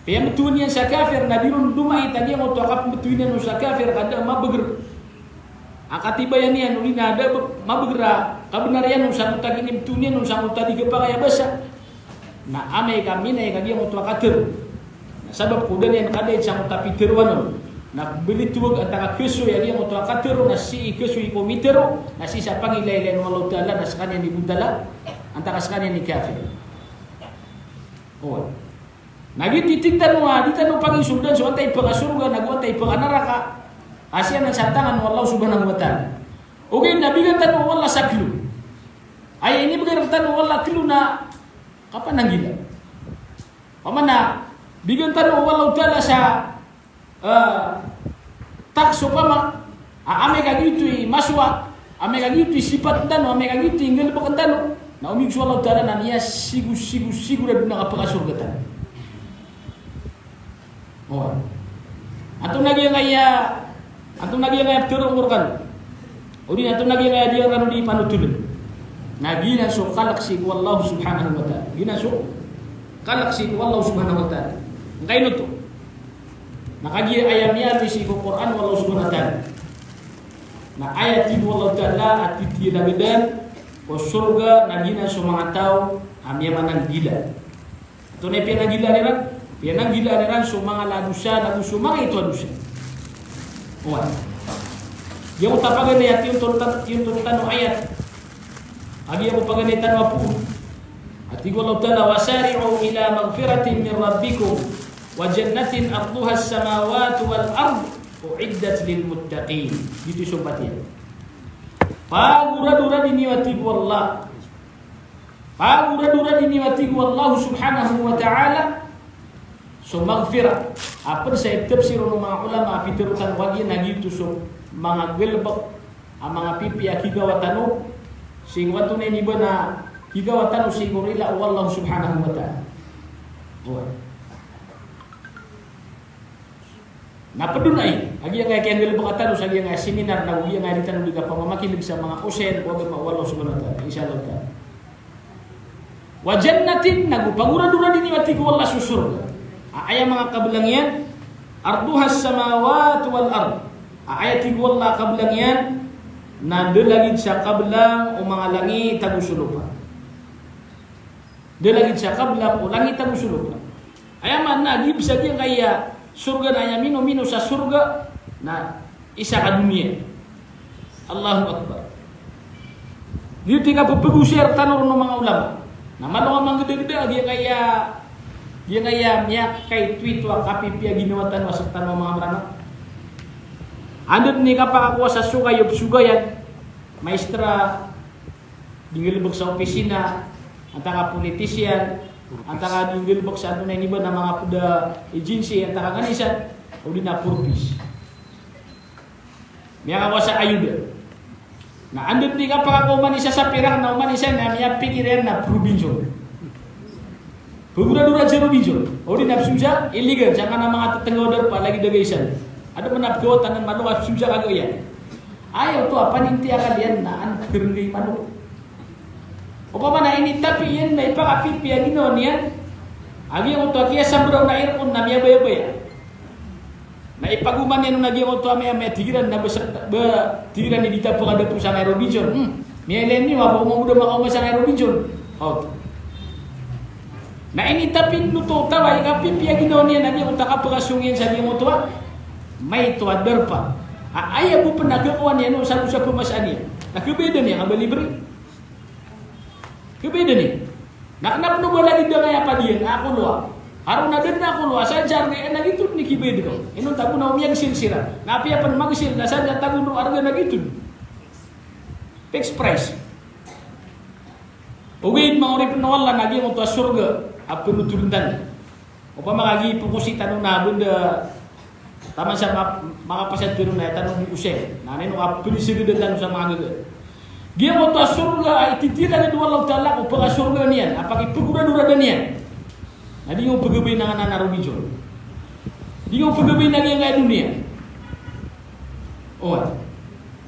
piyambtowan iyan sa kafir, na di ron domait a giyangkoto a kapmbtowi niyan on sa kafir ka da a mabagr a katibayan iyan, odi na da a mabagr a kabnar iyan on sangkoto a kinibtowan iyan on sangkoto a di kapakay a basa. Na amay ka minay ka giyangkoto a katharo. Na sabap ko da niyan kadaid sangkoto a pitharoan on. Na balitowag antaa ka kasoy a giyangkoto a katharo, na sii kasoy ko mitharo, na sii sa pangilaylay o Allahu Ta'ala, na skaniyan i bontala, antaa ka skaniyan i kafir. Oway. Na giyoto i tig tano a di tano pangisoldan so antaa i pakasorga, nago antaa i pakanaraka. A siyanan sa tangan o Allah Subhanahu wa Ta'ala. Ogaid na bigan tano o Allah sa klo. Aya inibgay rktano o Allah klo na kapananggila. Pamana, bigan tano o Allahu Ta'ala sa, eh, tax opama, a, amay ka giyoto i masowa, amay ka giyoto i sipat tano, amay ka giyoto i nggalbk tano, na o miyaaloy so Allahu Ta'ala na miyasigo, sigo, sigorado na kapakasorga tano. Oway. Antonaa giyangkaya, antonaa giyangkaya ptharoon ko rkano? Odi na antonaa giyangkaya di rkano di panothol? Na giyanan so kalk sii ko Allah Subhanahu wa Ta'ala. Giyanan so kalk sii ko Allah Subhanahu wa Ta'ala. Angkaino oto? Na kagiya aya miyaaloy sii ko Qur'an o Allah Subhanahu wa Ta'ala. Na aya tig o Allah Ta'ala a titiyalagdan ko sorga na giyanan so manga taw a miyamananggila. Antonaa i piyananggilaan iran? Piyananggilaan iran so manga ladosa, ladosa, so manga ito a dosa. Oway. Giyangkoto a paganay a tiyontol tan-, tiyontol tano ayat. Agi ako paganay tano a poon. A tig o Allah Ta'ala, "Wasari'u ila maghfiratin min rabbikum wa jannatin arduha as-samawatu wal ard u'iddat lil muttaqin." Giyoto i sompat iyan. Pagoradoradi niyo a tig o Allah. Pagoradoradi niyo a tig o Allah Subhanahu wa Ta'ala so maghfirah. A pd sa iptafsir o manga ulama a pitharo tano kagiya na giyoto so manga galbk a manga pipiya a kigawa tano sii ko antonaa ini ba na kigawa tano sii ko rila o Allah Subhanahu wa Ta'ala. Oway. Na pd on ai, a giyangkaya kiyanggalbka tano sa giyangkaya seminar, na giyangkaya di tano di kapamamakineg sa manga osen ko agama o Allah Subhanahu wa Ta'ala, insha Allah Ta'ala. Wa jannatin, na go pagoradoradi niyo a tig o Allah so sorga. A aya manga kablang iyan, arduha as-samawatu wal ard. A aya tig o Allah a kablang iyan, na da lagid sa kablang o manga langit ago so lopa. Da lagid sa kablang o langit ago so lopa. Aya maana a giya bs a giyangkaya sorga na aya minomino sa sorga na isa ka doniya. Allahu Akbar. Giyoto i kapphagosay rktano ron o manga ulama. Na malo a manggdagda a giyangkaya, giyangkaya miyakaitoito a kapipiya a ginawa tano a sktano a manga Mranaw. Anda dn i kapakakowa sa sogay o psogayan, maestra, di nggalbk sa opisina, antaa ka politician, antaa ka di nggalbk sa antonaa ini ba na manga pd a agency, antaa ka ganisan, odi na purpose. Miyakakowa sa ayuda. Na anda dn i kapakakowa oman isa sa Pirak na oman isa na miyapikir iyan na probinsiyon. Pagoradorad sa robinsiyon. Odi na psosa, illegal, sangkanan a manga tatnggaw a darpa, lagid a gaisan. Adn man a pgawatan a malo a psosa kagiya. Aya oto a panintiya kaliyan na an pkhrnggay malo. Opama na initapi iyan na ipakapipiya a ginawa niyan. A giyangkoto a kiyasambraw na aircon na miyabayabaya. Na ipagoman iyan on a giyangkoto a miyamaya, tig iran na ba sa, ba, tig iran i di ta pkadapo sangkai Robinson. Hmm. Miyailay niyo a ba ko mambo da makaoma sangkai Robinson. Oto. Na initapi oto o taw a ikapipiya a ginawa niyan a giyangkoto a kapakasong iyan sa giyangkoto a maito a darpa. A aya bo pn a kakowa niyan on sa bo sa pmasaan iyan. Na khabayadan iyan ka ba libre? Khabayadan iyan. Na kna pn o ba lagid angkaya padiyan a kolowa. Haro na da dn a kolowa, sa jarni, eh, na giyoto dn i khibayad ka. Inonta bo na o miyagsil siran. Na apiya pn magsil, na sadn a tago o arga na giyoto dn. Fixed price. Ogaid manga oripn o Allah na giyangkoto a sorga. a pnotoln tano. Opama ka giya i pokosi tano na bnda taman sa ma-, makapasad tano na aya tano di osay. Na ino a pnsgdn tano sa manga gaga. Giyangkoto a sorga a ititilagd o Allahu Ta'ala ko pkasorga niyan, a pakipgoradoradan iyan. Na di niyo pgabay na angkanan a Robinson. Di niyo pgabay na giyangkaya doniya. Oway.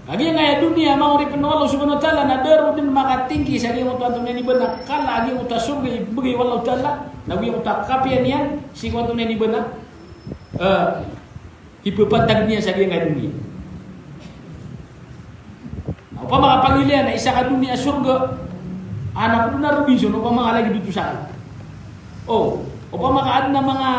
Ka giyangkaya doniya, manga oripn o Allah Subhanahu wa Ta'ala, na da ron dn makatingki sa giyangkoto antonaa ini ba na kala a giyangkoto a sorga i bgay o Allahu Ta'ala, na giyangkoto a kapiya niyan sii ko antonaa ini ba na, eh, ipapantag niyan sa giyangkaya doniya. Na opama ka pangilaya na isa ka doniya a sorga, a na pd on a Robinson, opama ka lagid oto sa akin. O, opama ka adn a manga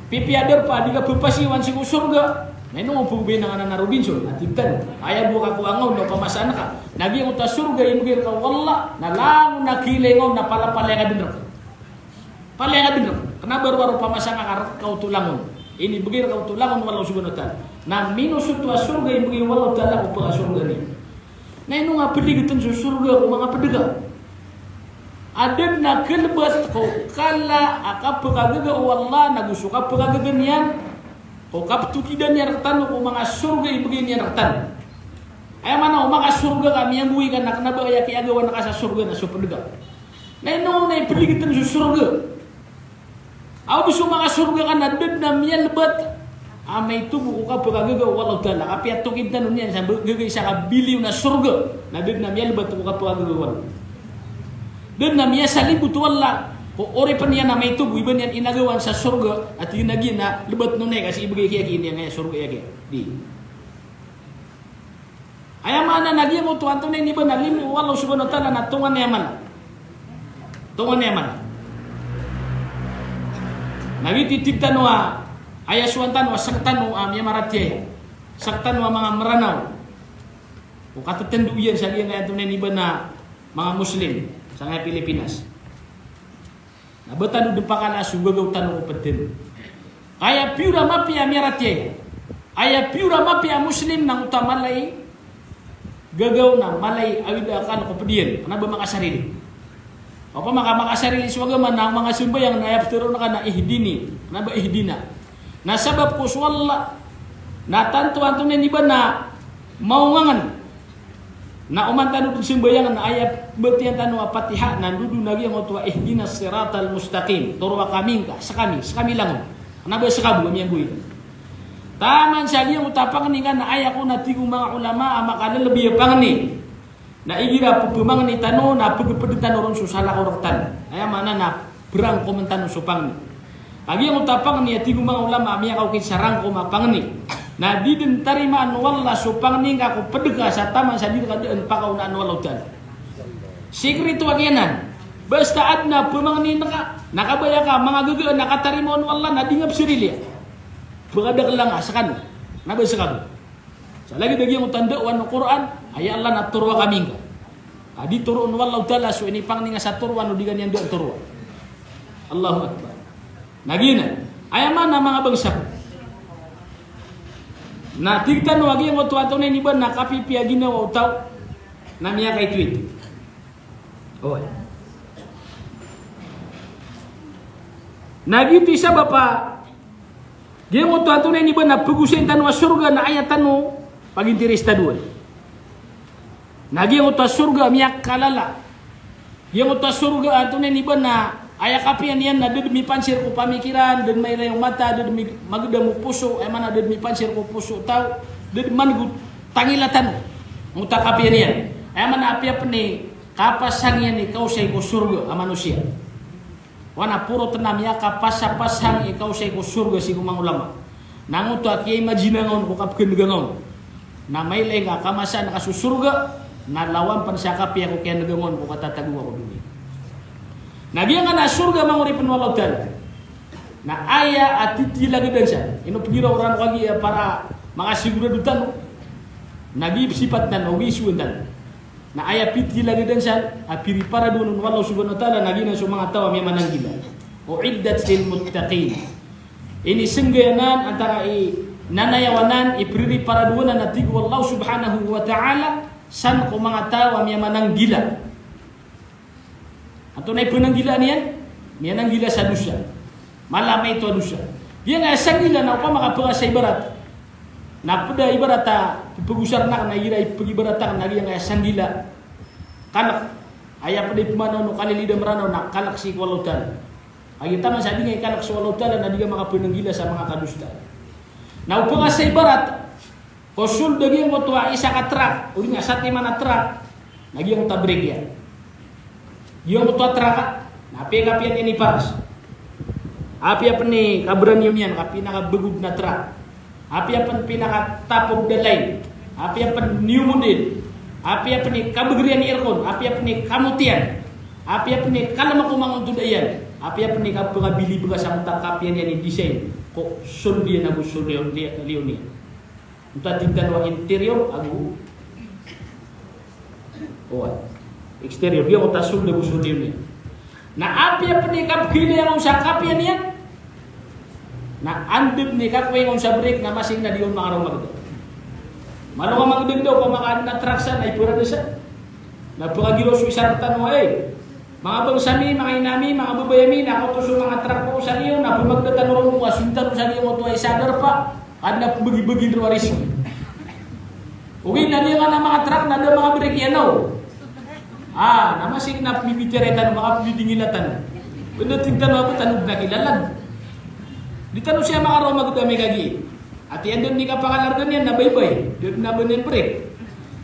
pipiya darpa a di kapphasiyowan sii ko sorga, na ino ngka pgobay na angkanan a Robinson, a tig tano, aya bo ka ko angaw na opama sa angka. Na giyangkoto a sorga i mbgay rka o Allah, na langon a kiyailay ngka on na palapalaya ka dn rka. Palaya ka dn rka. Kna ba rowar opama sa angka ka rk ka oto langon. Inibgay rka oto langon o Allah Subhanahu wa Ta'ala. Na miyanosoto a sorga i mbgay o Allah Ta'ala ko pkasorga niyan. Na ino ngka pligtn so sorga ko manga pd ka. A da dn a kalbat ko kala a kapkagaga o Allah, nago so kapkagaga niyan ko kaptokidan iyan rktano ko manga sorga i bgay niyan rktano. Aya maana o makasorga ka, miyanggowi ka na kna ba aya kiyagawan ka sa sorga na so pd ka. Na ino ngka pligtn so sorga. Aw, bo so makasorga ka na da dn a miyalbat a maito bo ko kapkagaga o Allah Ta'ala. Kapiya tokid tano niyan sa gaga isa ka bilyon a sorga, na da dn a miyalbat ko kapkagaga o Allah. Da dn a miyasalimbot o Allah ko oripn iyan a maito bo, i ba niyan inagawan sa sorga, a tig iyan a giya na lbat on aya ka sii bgay kiya giyangkaya sorga aya kiya. Di. Aya maana na giyangkoto antonaa ini ba na limo o Allah Subhanahu wa Ta'ala na tonganay a mala. Tonganay a mala. Na giyoto i tig tano a, aya sowan tano a sktano a miyamaratiyaya. Sktano a manga Mranaw. O katatndo iyan sa giyangkaya antonaa ini ba na manga Muslim sangkaya Pilipinas. Na ba tano dn pakala so gagaw tano ko pd tano. Aya piyor a mapiya a miyaratiyaya. Aya piyor a mapiya a Muslim na oto a mala i gagaw na mala i awida akal ko pd iyan. Kna ba makasarili. Opama ka makasarili so agama na manga sambayang na aya ptharoon ka na ihdini. Kna ba ihdina. Na sabap ko so Allah na tanto antonaa ini ba na maongangn. Na oman tano dn sambayang na aya mbatiya tano a Fatiha na ndodon a giyangkoto a ihdinas siratal mustaqim. Toroa kami ngka, skami, skami langon. Kna ba ska bo a miyanggowi. Taman sa giyangkoto a pangni ngka na aya kon a tig o manga ulama a makalalabi a pangni. Na igira pphamangni tano na pgpd tano ron so salakaw rktano. Aya maana na prangkomn tano so pangni. Ka giyangkoto a pangni a tig o manga ulama a miyakaokit sa rangkom a pangni. Na di dn tarimaan o Allah so pangni ngka ko pd ka sa taman sa di rka dn pakaonaan o Allah Ta'ala. Sikrito a giyanan. Basta adn a phamangnin ka, na kabaya ka manga gaga na katarimaan o Allah na di ngka psariliya. Pkadakl ngka skano. Kna ba ska bo. Sa lagid a giyangkoto a ndaowan o Qur'an, aya Allah na toroa kami ngka. Ka di toroon o Allahu Ta'ala so inipangni ngka sa toroa o di ka niyan dn toroa. Allahu Akbar. Na giyanan, aya maana manga bangsa ko. Na tig tano a giyangkoto antonaa ini ba na kapipiya ginawa o taw na miyakaitoito. Oway. Na giyoto i sabap a giyangkoto antonaa ini ba na pgosayn tano a sorga na aya tano pagintiris tadowan. Na giyangkoto a sorga miyakalala. Giyangkoto a sorga antonaa ini ba na aya kapiya niyan na da dn mipansir ko pamikiran, da dn mailay o mata, da dn mi-, magdam o poso, aya maana da dn mipansir ko poso o taw, da dn man'g o tangila tano. Giyangkoto a kapiya niyan. Aya maana apiya pn i kapasang iyan i kaosay ko sorga a manosiya. Wana porot na miyakapasapasang i kaosay ko sorga sii ko manga ulama. Na giyangkoto a kiyaimajina ngka on ko kapkhan'ga ngka on. Na mailay ngka a kamasaan ka so sorga, na lawan pn sa kapiya ko kiyan'ga ngka on ko katatagoa ko doniya. Na giyangkanan a sorga manga oripn o Allahu Ta'ala. Na aya a titilagdan san. Ino pgira oran ko kagiya para makasigorado tano. Na giya psipat tano, giya isowan tano. Na aya pitilagdan san a piriparadowan o Allah Subhanahu wa Ta'ala na giyanan so manga taw a miyamananggila. U'iddat lil muttaqin. Inisnggayanan antaa i nanayaw anan, i piriparadowan anan, tig o Allah Subhanahu wa Ta'ala, san ko manga taw a miyamananggila. Antonaa i pnanggilaan iyan? Miyananggila sa dosa. Mala a maito a dosa. Giyangkaya sanggila na opama ka pagasa ibarat. Na pd a ibarat a pphagosar akn na igira ipag-ibarat akn na giyangkaya sanggila. Kalk. Aya pd a ipmana on o kalilid a Mranaw na kalk sii ko Allahu Ta'ala. Kagiya taman sa di nga ikalk so Allahu Ta'ala na di ka makapnanggila sa manga kadosaan. Na opama ka sa ibarat ko sold a giyangkoto a isa ka truck, odi na satiman a truck, na giyangkoto a brake iyan. Giyangkoto a truck, na apiya kapiya niyan i paras. Apiya pn i kabrand new niyan, ka pinakabagod na truck. Apiya pn pinaka top of the line. Apiya pn new model. Apiya pn i kabagr iyan i aircon. Apiya pn i kamot iyan. Apiya pn i kalmk o mangontod iyan. Apiya pn i kapakabilib ka sa mota kapiya niyan i design. Ko sold iyan ago sold iyan, liyo, liyo niyan. Mota tig tano a interior ago, oway, exterior. Giyangkoto a sold ago sold iyan. Na apiya pn i kapkhailay on sa kapiya niyan, na anda dn i kakowa on sa brake na masing na di on makaraw magda. Malo ka magda gda, opama ka adn a truck san na iparada san. Na pkagiraw so isa rktano a, "Ay, manga bangsa mi, manga ina mi, manga babay ami, na kaoto so manga truck ko sa liyo, na pmagda tano ron ko ason tano sa liyo, kaoto a isa a darpa." Adn a pmbagibagi ron a riski. Ogaid na giyangkanan a manga truck na da manga brake iyan, o. Ah, na masing na pmbibitiyarai tano, makapmbidingila tano. Pn da tig tano a ba tano dn a kilalag. Di tano siya makaraw magda amay kagiya. Ati anda dn i kapakalarga niyan na baybay, da dn a ba niyan brake.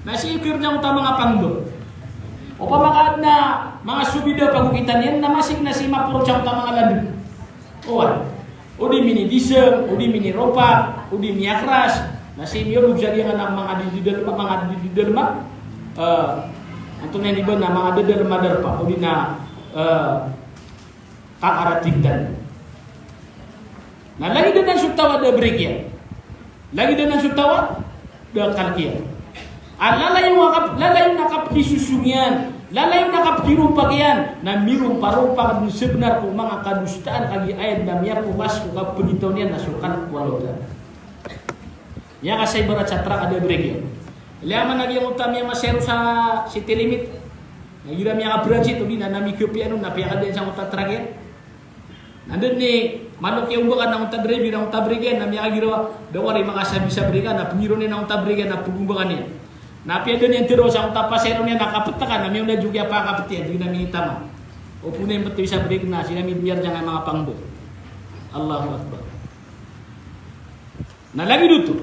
Na sii ko giyangkoto a manga pangba. Opama ka adn a manga subida pagokitan iyan, na masing na sii maporo sangkoto a manga landi. Oway. O di minidism, o di miniropak, o di miyakras. Na sii miyonog sa giyangkanan a manga di, di dalma, manga di, di dalma. Eh, antonaa ini ba na manga dadalma darpa, o di na, eh, kakaratig tano. Na lagid anan so taw a da brake iyan. Lagid anan so taw a da kalk iyan. A lalayon a kap-, lalayon a kapkisosong iyan, lalayon a kapkiropak iyan, na miromparopak dn sabnar ko manga kadosaan kagiya aya dn a miyapokas ko kapagitaw niyan na so kalk ko Allahu Ta'ala. Miyakasaibarat sa truck a da brake iyan. Ilay a man a giyangkoto a miyamasero sa city limit. Na igira miyakabransit, odi na, na migapiyaan on, na piyakadaan sangkoto a truck iyan. Na anda dn i malo kiyaombakan angkoto a driver, angkoto a brake iyan, na miyakagiraw a, da wari makasabi sa brake iyan, na pngiron iyan angkoto a brake iyan, na pagombakan iyan. Na apiya da niyan tharoa sangkoto a pasero niyan a kapet ka, na miyaona dn so kiyapakapet iyan, di na minitaman. Opama na impet oto sa brake na sii na miyarjang a manga pangba. Allahu Akbar. Na lagid oto.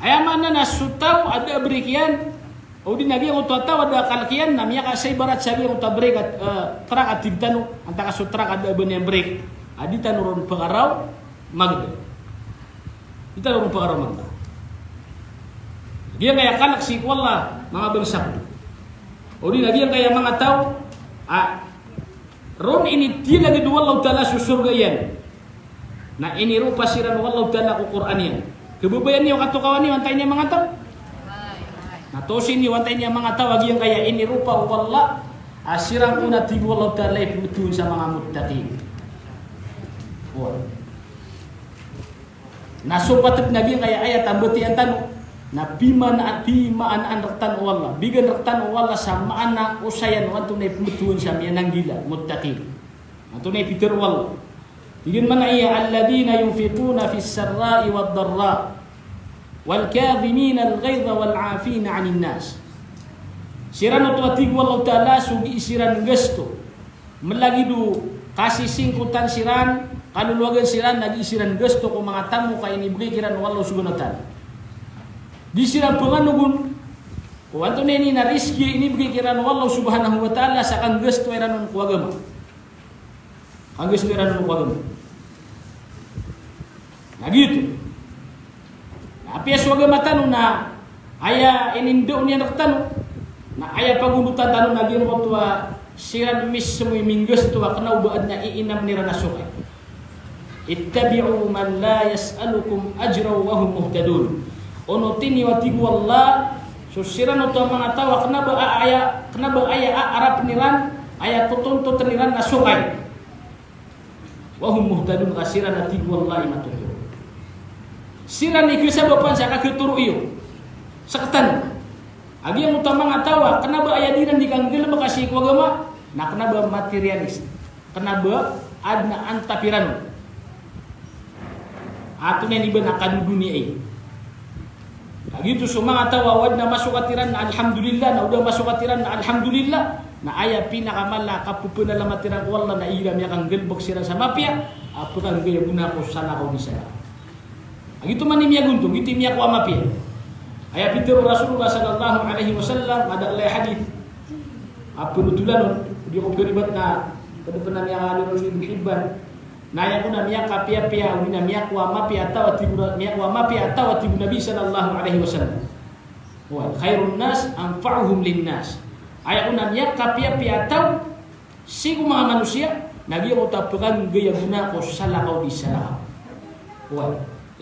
Aya maana na so taw a da a brake iyan, odi na giyangkoto a taw a da a kalk iyan, na miyakasaibarat sa giyangkoto a brake a, eh, truck a tig tano, antaa ka so truck a da a ba niyan brake. A di tano ron pakaraw magda. Di tano ron pakaraw magda. Giyangkaya kalk sii ko Allah, manga bangsa ko. Odi na giyangkaya manga taw a ron initiyalagad o Allahu Ta'ala so sorga iyan. Na iniropa siran o Allahu Ta'ala ko Qur'an iyan. Kababayaan iyo, katokawan iyo antaa ini a manga taw? Na toos iyo antaa ini a manga taw a giyangkaya iniropa o Allah a siran kon, a tig o Allahu Ta'ala, i pmbtowan sa manga muttaqin. Oway. Na so pat dn a giyangkaya ayat a mbatiya tano, na pimaana, pimaanaan rktano o Allah, bigan rktano o Allah sa maana, osayan o antonaa i pmbtowan sa miyananggila, muttaqin. Antonaa i pitharo o Allah? Tig iyan man aya, "Alladhina yunfiquna fis sarra'i wad darra, wal kadhiminal ghaidha wal 'afina 'anin nas." Siran oto, a tig o Allahu Ta'ala, so gii siran nggasto. Mlagid o kasisingkotan siran, kalolowagan siran, na gii siran nggasto ko manga tamok a inibgay kiran o Allah Subhanahu wa Ta'ala. Di siran panganogon ko antonaa ini na rizki a inibgay kiran o Allah Subhanahu wa Ta'ala sa kanggasto iran on ko agama. Kanggasto iran on ko agama. Na giyoto. Na apiya so agama tano na aya inindao niyan rktano, na aya pagondotan tano na giyangkoto a siran mismo i minggasto a kna o ba adn a iinam iran a sokay. "Ittabi'u man la yas'alukum ajran wa hum muhtadun." Onoti niyo, a tig o Allah, so siran oto a manga taw a kna ba a aya, kna ba aya a arap iran, aya totontot iran na sokay. Wa hum muhtadun, ka siran, a tig o Allah, i matoto. Siran i kasabapan sa kakhatoro iyo. Sktano. A giyangkoto a manga taw a kna ba aya dii ran dii kanggalbka sii ko agama, na kna ba materialist. Kena ba aden a antapiran on. Antonaa i ba na kadodoniya i. Kagiya oto so manga taw a o aden a masokat iran na alhamdulillah, na o da masokat iran na alhamdulillah, na aya pinakamala a kapepenalamat iran ko Allah na igira miyakanggalebek siran sa mapiya a pekanggay a gona ko salakaw di salakaw. Kagiya oto man i miyagontong, giyoto i miyakowa a mapiya. Aya pitero o Rasulullah sallallahu alaihi wasallam, madakel a hadith a penotolan on, di ko keribat na kedepen a miyakaliro si Ibn Hibban. Na aya kon a miyakapiyapiya, o di na miyakowa a mapiya a taw a tig o, miyakowa a mapiya a taw a tig o Nabi sallallahu alaihi wasallam. Wa khairun nas anfa'uhum lin nas. Aya kon a miyakapiyapiya a taw sii ko manga manosiya, na giyoto a pekanggay a gona ko salakaw di salakaw. Wa.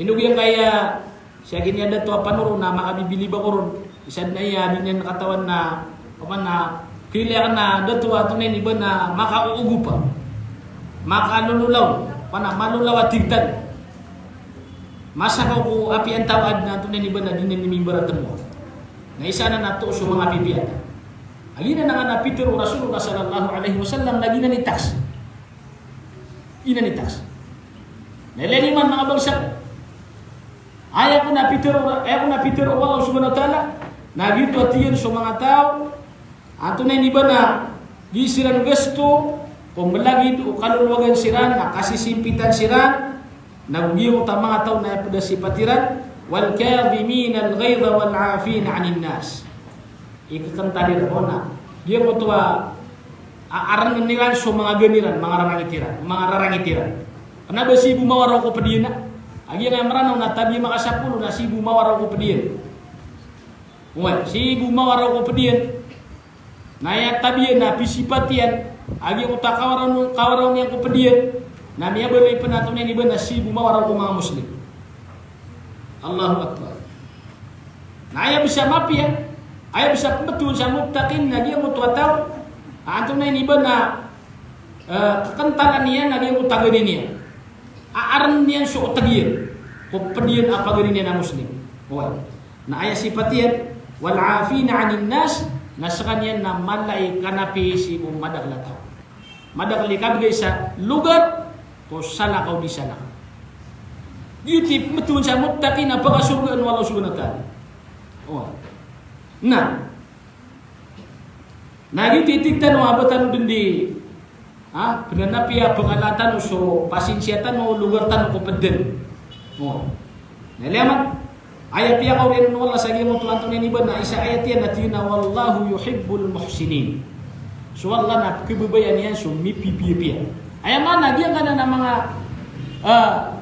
Ino giyangkaya, sii a giyangkaya dato a panoro na makabibilib ako ron. Isa den aya di niyan katawan na, opama na, kila aken a dato a antonaa i ba na makaoogop a. Makalololaw, opama na malolaw a tig tano. Masakaw ko apiya antawaa den a antonaa i ba na di niyan mimbaratemo. Na isa anan a toos o manga pipiya. A giyanan a pitero o Rasulullah sallallahu alaihi wasallam na giyanan i taks. Giyanan i taks. Na ilay niyo man manga bangsa ko. Aya kon a pitero, aya kon a pitero o Allah subhanahu wa ta'ala, na giyoto a tig iyan so manga taw a antonaa i ba na di siran gasto ko melagid o kalolowagan siran, na kasisimpitan siran, na giyoto a manga taw na aya ped a sipat iran, wal kadhiminal ghaidha wal 'afina 'anin nas. Ikekental iran, o na giyoto a, a, arenen iran so manga gani ran, manga rarangit iran, manga rarangit iran. Kena ba sii bo mawaraw ko ped iyan a. A giyangkaya Meranaw na tabiya makasapolo na sii bo mawaraw ko ped iyan. Oway, sii bo mawaraw ko ped iyan. Na aya tabiya na pisipat iyan, a giyoto a kawaraw, kawaraw niyan ko ped iyan, na miyabaloy pen a antonaa i ba na sii bo mawaraw ko manga Muslim. Allahu Akbar. Na aya bisa mapiya, aya bisa pembetowan sa muttaqin na giyoto a taw a antonaa i ba na, eh, kekentalan iyan na giyoto a gani niyan. A arenen iyan so oteg iyan ko ped iyan a pagari niyan a Muslim. Oway. Na aya sipat iyan, wal 'afina 'anin nas, na sekaniyan na mala i kanapi sii ko madakel a taw. Madakel i kabegay sa lugar ko salakaw di salakaw. Giyoto i pembetowan sa muttaqin a pakasorgaan o Allah subhanahu wa ta'ala. Oway. Na Na giyoto i tig tano a ba tano den di, ha, pena na piya pengala tano so pasinsiya tano, lugar tano ko ped den. O. Na ilay man, aya piyakaoriyan o Allah sa giyoto antonaa i ba na isa a ayat iyan na tig iyan a, "Wallahu yuhibbul muhsinin." So Allah na kebebayaan iyan so mipipiyapiya. Aya maana giyangkanan a manga, ah,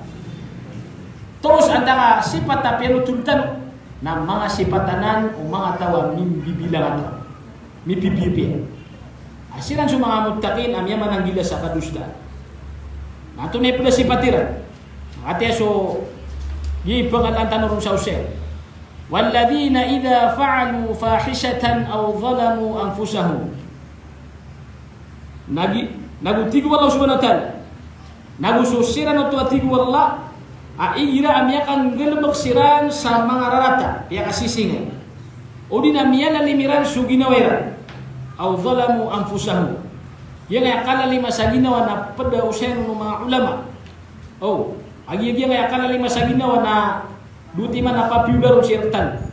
toos antaa a sipat a piyanotol tano. Na manga sipat anan o manga taw a mimbibilang a taw. Mipipiyapiya. A siran so manga muttaqin a miyamananggila sa kadosaan. Na antonaa i ped a sipat iran? Katii so giya i pengalalan tano ron sa osay. Walladhina idha fa'alu fahishatan aw zalamu anfusahum. Na gi-, nago tig o Allah subhanahu wa ta'ala. Nago so siran oto a tig o Allah, a igira a miyakanggalebek siran sa manga rarata, piyakasisingay. O di na miyalalim iran so ginawa iran. Aw zalamu anfusahum. Giyangkaya kalalima sa ginawa na ped a osayan o manga ulama. O, a giya, giyangkaya kalalima sa ginawa na Dowa timan a papiyoga ron si rektano.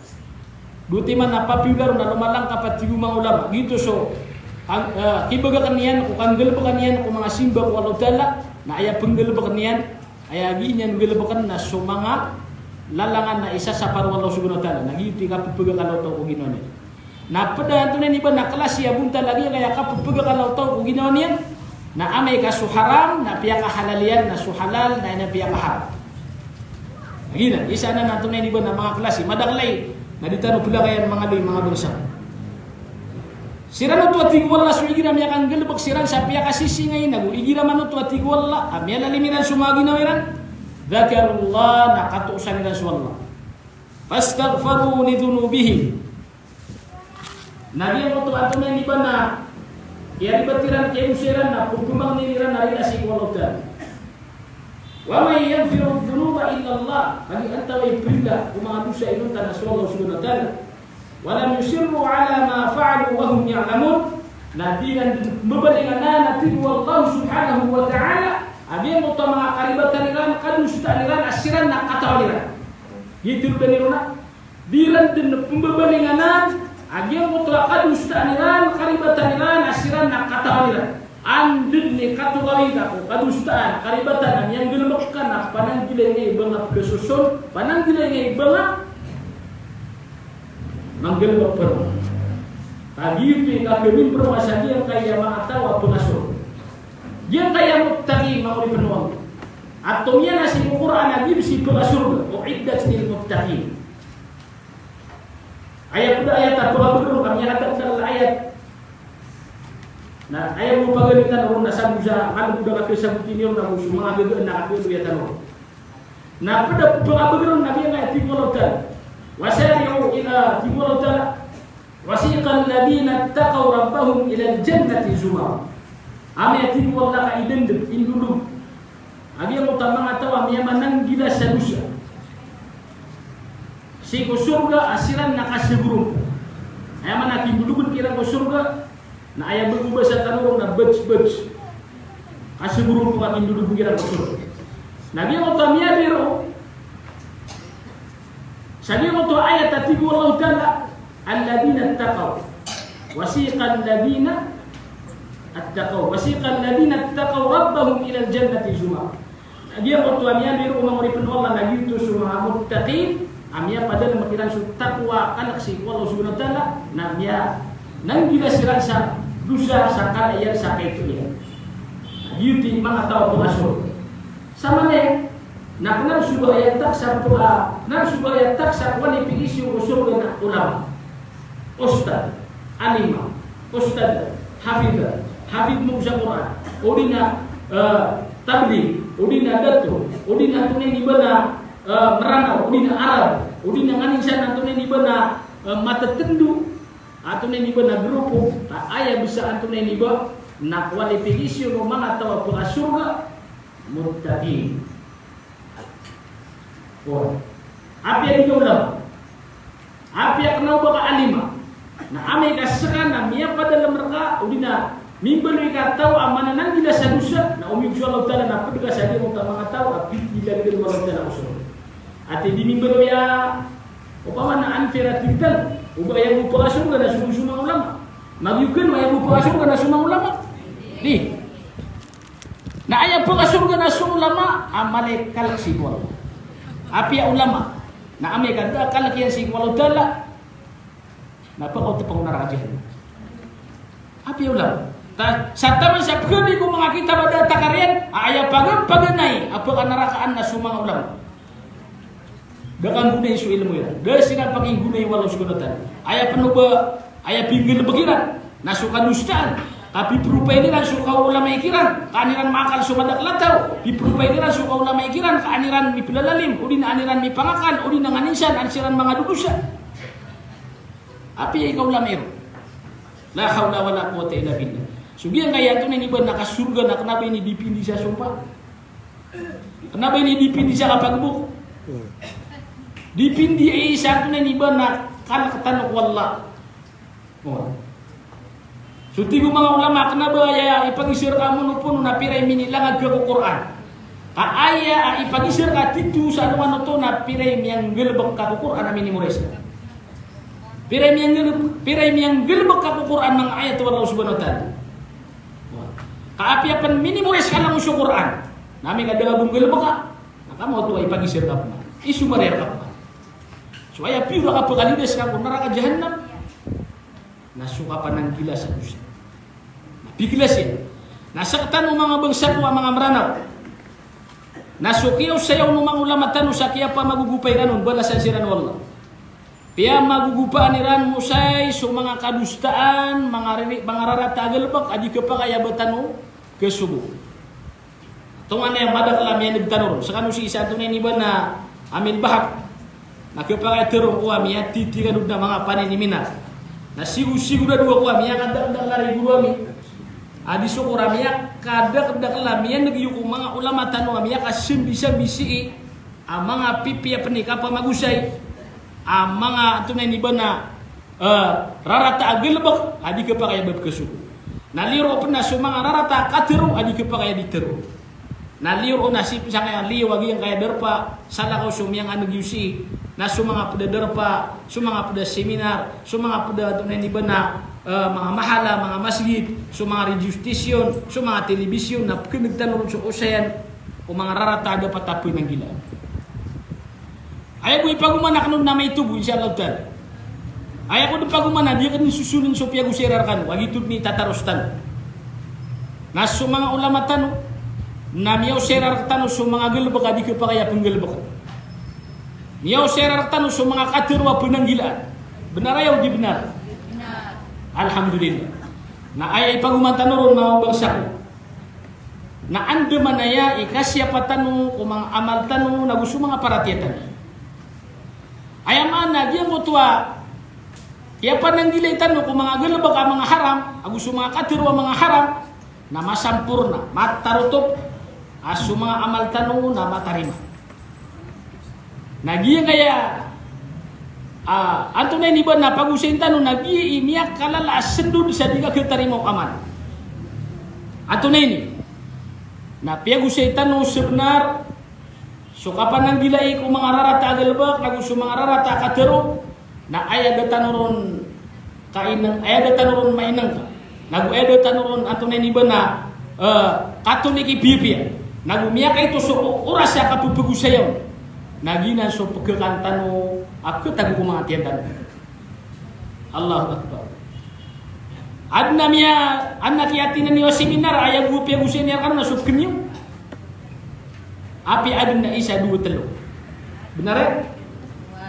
Dowa timan a papiyoga ron a lomalangkap a tig o manga ulama. Giyoto so, kan-, eh, kibagakan iyan, ko kanggalebeken iyan ko manga simba ko Allah Ta'ala, na aya penggalebeken iyan, aya gii niyan galebeken na so manga lalangan a isasapar o Allah Subhanahu wa Ta'ala. Na giyoto i kapepegakala o taw ko ginawa niyan. Na ped a antonaa ini ba na klasi a bontal a giyangkaya kapepegakala o taw ko ginawa niyan, na amay ka so haram na piyakahalal iyan, na so halal na aya piyakaharam. Na giyanan, isa anan a antonaa ini ba na manga klasi, madakel ai, na di tano pelakayan manga loy, manga bangsa. Siran oto a tig o Allah so igira miyakanggalebek siran sa piyakasisingay, nago igira man oto a tig o Allah a miyalalim iran so manga ginawa iran, dhakarullah, na katoosan iran so Allah. Fastaghfaru li dhunubihim. Na giyangkoto a antonaa ini ba na iyaribat iran, kiyadosa iran, na pepemangnin iran a rila sii ko Allah Ta'ala. Wa man yaghfiru dhunuba illa Allah. Kagiya antawaa i perila ko manga dosa inonta na so Allah Subhanahu wa Ta'ala. Wa lam yusirru ala ma fa'alu wa hum ya'lamun. Na di iran dn pmbabalingan a, na tig o Allah subhanahu wa ta'ala, a giyangkoto a manga karibatan iran, kadosaan iran, a siran na katawan iran. Giyoto i tharoon iran na di iran dn pmbabalingan a giyangkoto a kadosaan iran, karibatan iran, a siran na katawan iran. Anda dn i katokawi ka ko kadosaan, karibatan a miyanggalbk ka na pananggilai ngka i ba nga pkhasoson, pananggilai ngka i ba nga manggalbk pn. Kagiya giyoto i kagamimbr a sa giyangkaya manga taw a pkhasorga. Giyangkaya muttaqin, manga oripn o Allah. Antonaa i miyanas sii ko Qur'an a giyoto i pkhasorga, u'iddat lil muttaqin. Aya pd a ayat a pkhabagr on, ka miyakadakdakl a ayat. Na aya bo paganay tano ron na sabot sa, kna bo da katharo sa sabot ini ron na bo so manga gaga na katharo tano ron. Na pd a pkhabagr on na giyangkaya tig o Allah Ta'ala. Wasari'u ila, tig o Allah Ta'ala. Wasiqal ladhina ittaqaw rabbahum ilal jannati zumara. Amay a tig o Allah ka idndg, indodog a giyangkoto a manga taw a miyamananggila sa dosa sii ko sorga a siran na kasagorompo. Aya maana a kindodogn kiran ko sorga, na aya bo a basa tano ron na batch, batch. Kasagorompo ka kindodogn kiran ko sorga. Na giyangkoto a miyadiro sa giyangkoto a ayat a tig o Allah Ta'ala, alladhina ittaqaw. Wasiqal ladhina ittaqaw. Wasiqal ladhina ittaqaw rabbahum ilal jannati zumara. Giyangkoto a miyadiro, manga oripn o Allah, na giyoto so manga muttaqin a miyapadalm kiran so taqwa, kalk sii ko Allah subhanahu wa ta'ala, na miyananggila siran sa dosa, sa kala iyan, sa kaito iyan. Giyoto i manga taw a pkhasorga. Sa manaya na kna so ba aya taksa ko, a, kna so ba aya taksa ko qualification ko sorga na ulama, ustadh, alima, ustadh, hafidh, hafidh mog sa Qur'an, odi na, eh, tabligh, odi na dato, odi na antonaa ini ba na, eh, Mranaw, odi na Arab, odi na nganin san antonaa ini ba na, eh, matatndo, antonaa ini ba na grupo, ka aya bs a antonaa ini ba na qualification o manga taw a pkhasorga, muttaqin. Oway. Apiya di ka ulama, apiya kna o ba ka alima, na amay ka ska na miyapadalm rka, odi na mimbaloy ka a taw a manananggila sa dosa, na omiyog so Allah Ta'ala na pd ka sa giyangkoto a manga taw a pithilagdn o Allah Ta'ala ko sorga. Ati di mimbaloy a, opama na unfair a tig tano, o ba aya bo pkhasorga na so, so manga ulama. Magiyoto, aya bo pkhasorga na so manga ulama. Di. Na aya pkhasorga na so ulama a mala i kalk sii ko Allah. Apiya ulama na amay ka da a kalk iyan sii ko Allah Ta'ala, na pkaotpa ko naraka jahannam. Apiya ulama. Ta-, sa taman sa pkhadi ko manga kitab a da a takariyan a aya paganay-paganay a pkhanarakaan na so manga ulama. Da kanggonai so ilmo iran, da siran pakinggonai o Allah subhanahu wa ta'ala. Aya pn o ba, aya pinggalbk iran na so kadosaan, ka pipropayn iran so kaolamai kiran, ka an iran maakal so madakl a taw, pipropayn iran so kaolamai kiran, ka an iran miplalalim, odi na an iran mipangakal, odi na nganin san an siran manga dodosa. Apiya i kaolamai ron. La hawla wala quwwata illa billah. So giyangkaya antonaa ini ba na kasorga na kna ba ini dipindi sa sompa. Kna ba ini dipindi sa kapagbo. Dipindi sa antonaa ini ba na kalk tano ko Allah. O. So tig o manga ulama, kna ba aya ipagiza rka a monopono na pira i minilangag ka ko Qur'an. Ka aya a ipagiza rka titho sa alongan oto na pira i miyanggalbk ka ko Qur'an a minimorize ka. Pira i miyanggalb-, pira i miyanggalbk ka ko Qur'an, manga ayat o Allah subhanahu wa ta'ala. Ka apiya pn minimorize ka langon so Qur'an, na amay ka da ngka bo nggalbka, na kamaoto a ipagiza rka pman, isomariya rka pman. So aya piyor a kapakalidas ka ko naraka jahannam na so kapananggila sa dosa. Na piglas iyan. Na sktano manga bangsa ko a manga Mranaw, na so kiyaosayaw o manga ulama tano sa kiyapamagogopa iran on, balasan siran o Allah. Piyamagogopaan iran mosay so manga kadosaan, manga riri-, manga rarata a galbk a di khapakay a ba tano khasogo. Tonganay a madakl a miyaneg tano ron. Skano sii sa antonaa ini ba na Amin Bahak. Na khapakay a tharoon ko a miyatitirado dn a manga paniniminar. Na sigo-sigorado ako a miyakadakdakl a rigoro ami a di sokor a miyakadakdakl a miyaneg iyo ko manga ulama tano a miyakasambisambi sii a manga pipiya pn i kapamagosay a manga antonaa ini ba na, eh, rarata a galbk a di khapakay a ba pkhasogo. Na liyo ron pn na so manga rarata a katharo a di khapakay a di tharo. Na liyo ron na sii pn sangkaya liyo a giyangkaya darpa, salakaw so miyanganeg iyo sii, na so manga pd a darpa, so manga pd a seminar, so manga pd a, antonaa ini ba na, eh, manga mahala, manga masgit, so manga radio station, so manga telebisyon, na pkhaneg tano ron so osayan o manga rarata a dapat a pnanggilaan. Aya bo i pagoman akn on na maito bo, insha Allah ta'ala. Aya ko dn pagoman na di akn sosonin so piyagosay iran rkano, a giyoto dn i tataros tano. Na so manga ulama tano na miyaosay iran rktano so manga galbk a di khapakay a pnggalbkn. Miyaosay iran rktano so manga katharo a pnanggilaan. Bnar aya o di bnar? Alhamdulillah. Na aya i pagoman tano ron, manga bangsa ko, na andamanaya i kasiyapa tano ko manga amal tano nago so manga paratiyaya tano. Aya maana giyangkoto a kiyapananggilai tano ko manga galbk a manga haram ago so manga katharo a manga haram na masamporna, matarotop a so manga amal tano na matarima. Na giyangkaya, ah, antonaa ini ba na pagosayin tano na giya i miyakalala a sndod sa di kakhtarima o amal. Antonaa ini? Na piyagosay tano sabnar so kapananggilai ko manga rarata a galbk nago so manga rarata a katharo, na aya da tano ron kaineng, aya da tano ron mainengka, nago aya da tano ron, antonaa ini ba na, eh, katonik i piyapiya, nago miyakaito so oras a kapphagosaya on, na giyanan so pkhakan tano a khatago ko manga tiyan tano. Allahu Akbar. Adn a miya, adn a kiyatinan iyo a seminar, aya bo piyagosay niyan rkano na so pkhan iyo. Apiya adn a isa, dowa, tlo. Bnar aya?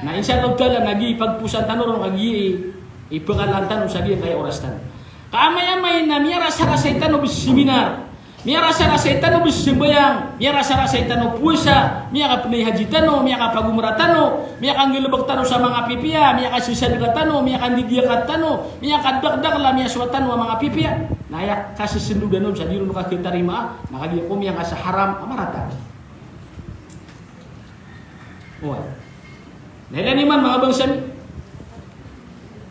Na insha Allah ta'ala na giya i pagposan tano ron, na giya i, i pkhalan tano sa giyangkaya oras tano. Ka amay-amay na miyarasarasay tano bo seminar, miyarasarasay tano bo sambayang, miyarasarasay tano powasa, miyakapnay haji tano, miyakapagomra tano, miyakanggalbk tano sa manga pipiya, miyakasasadka tano, miyakandidiyakat tano, miyakadakdakl a miyasowa tano a manga pipiya. Na aya kasasndodan on sa di ron kakhtarima, na kagiya komiyan ka sa haram a marata. Oway. Na ilay niyo man, manga bangsa mi.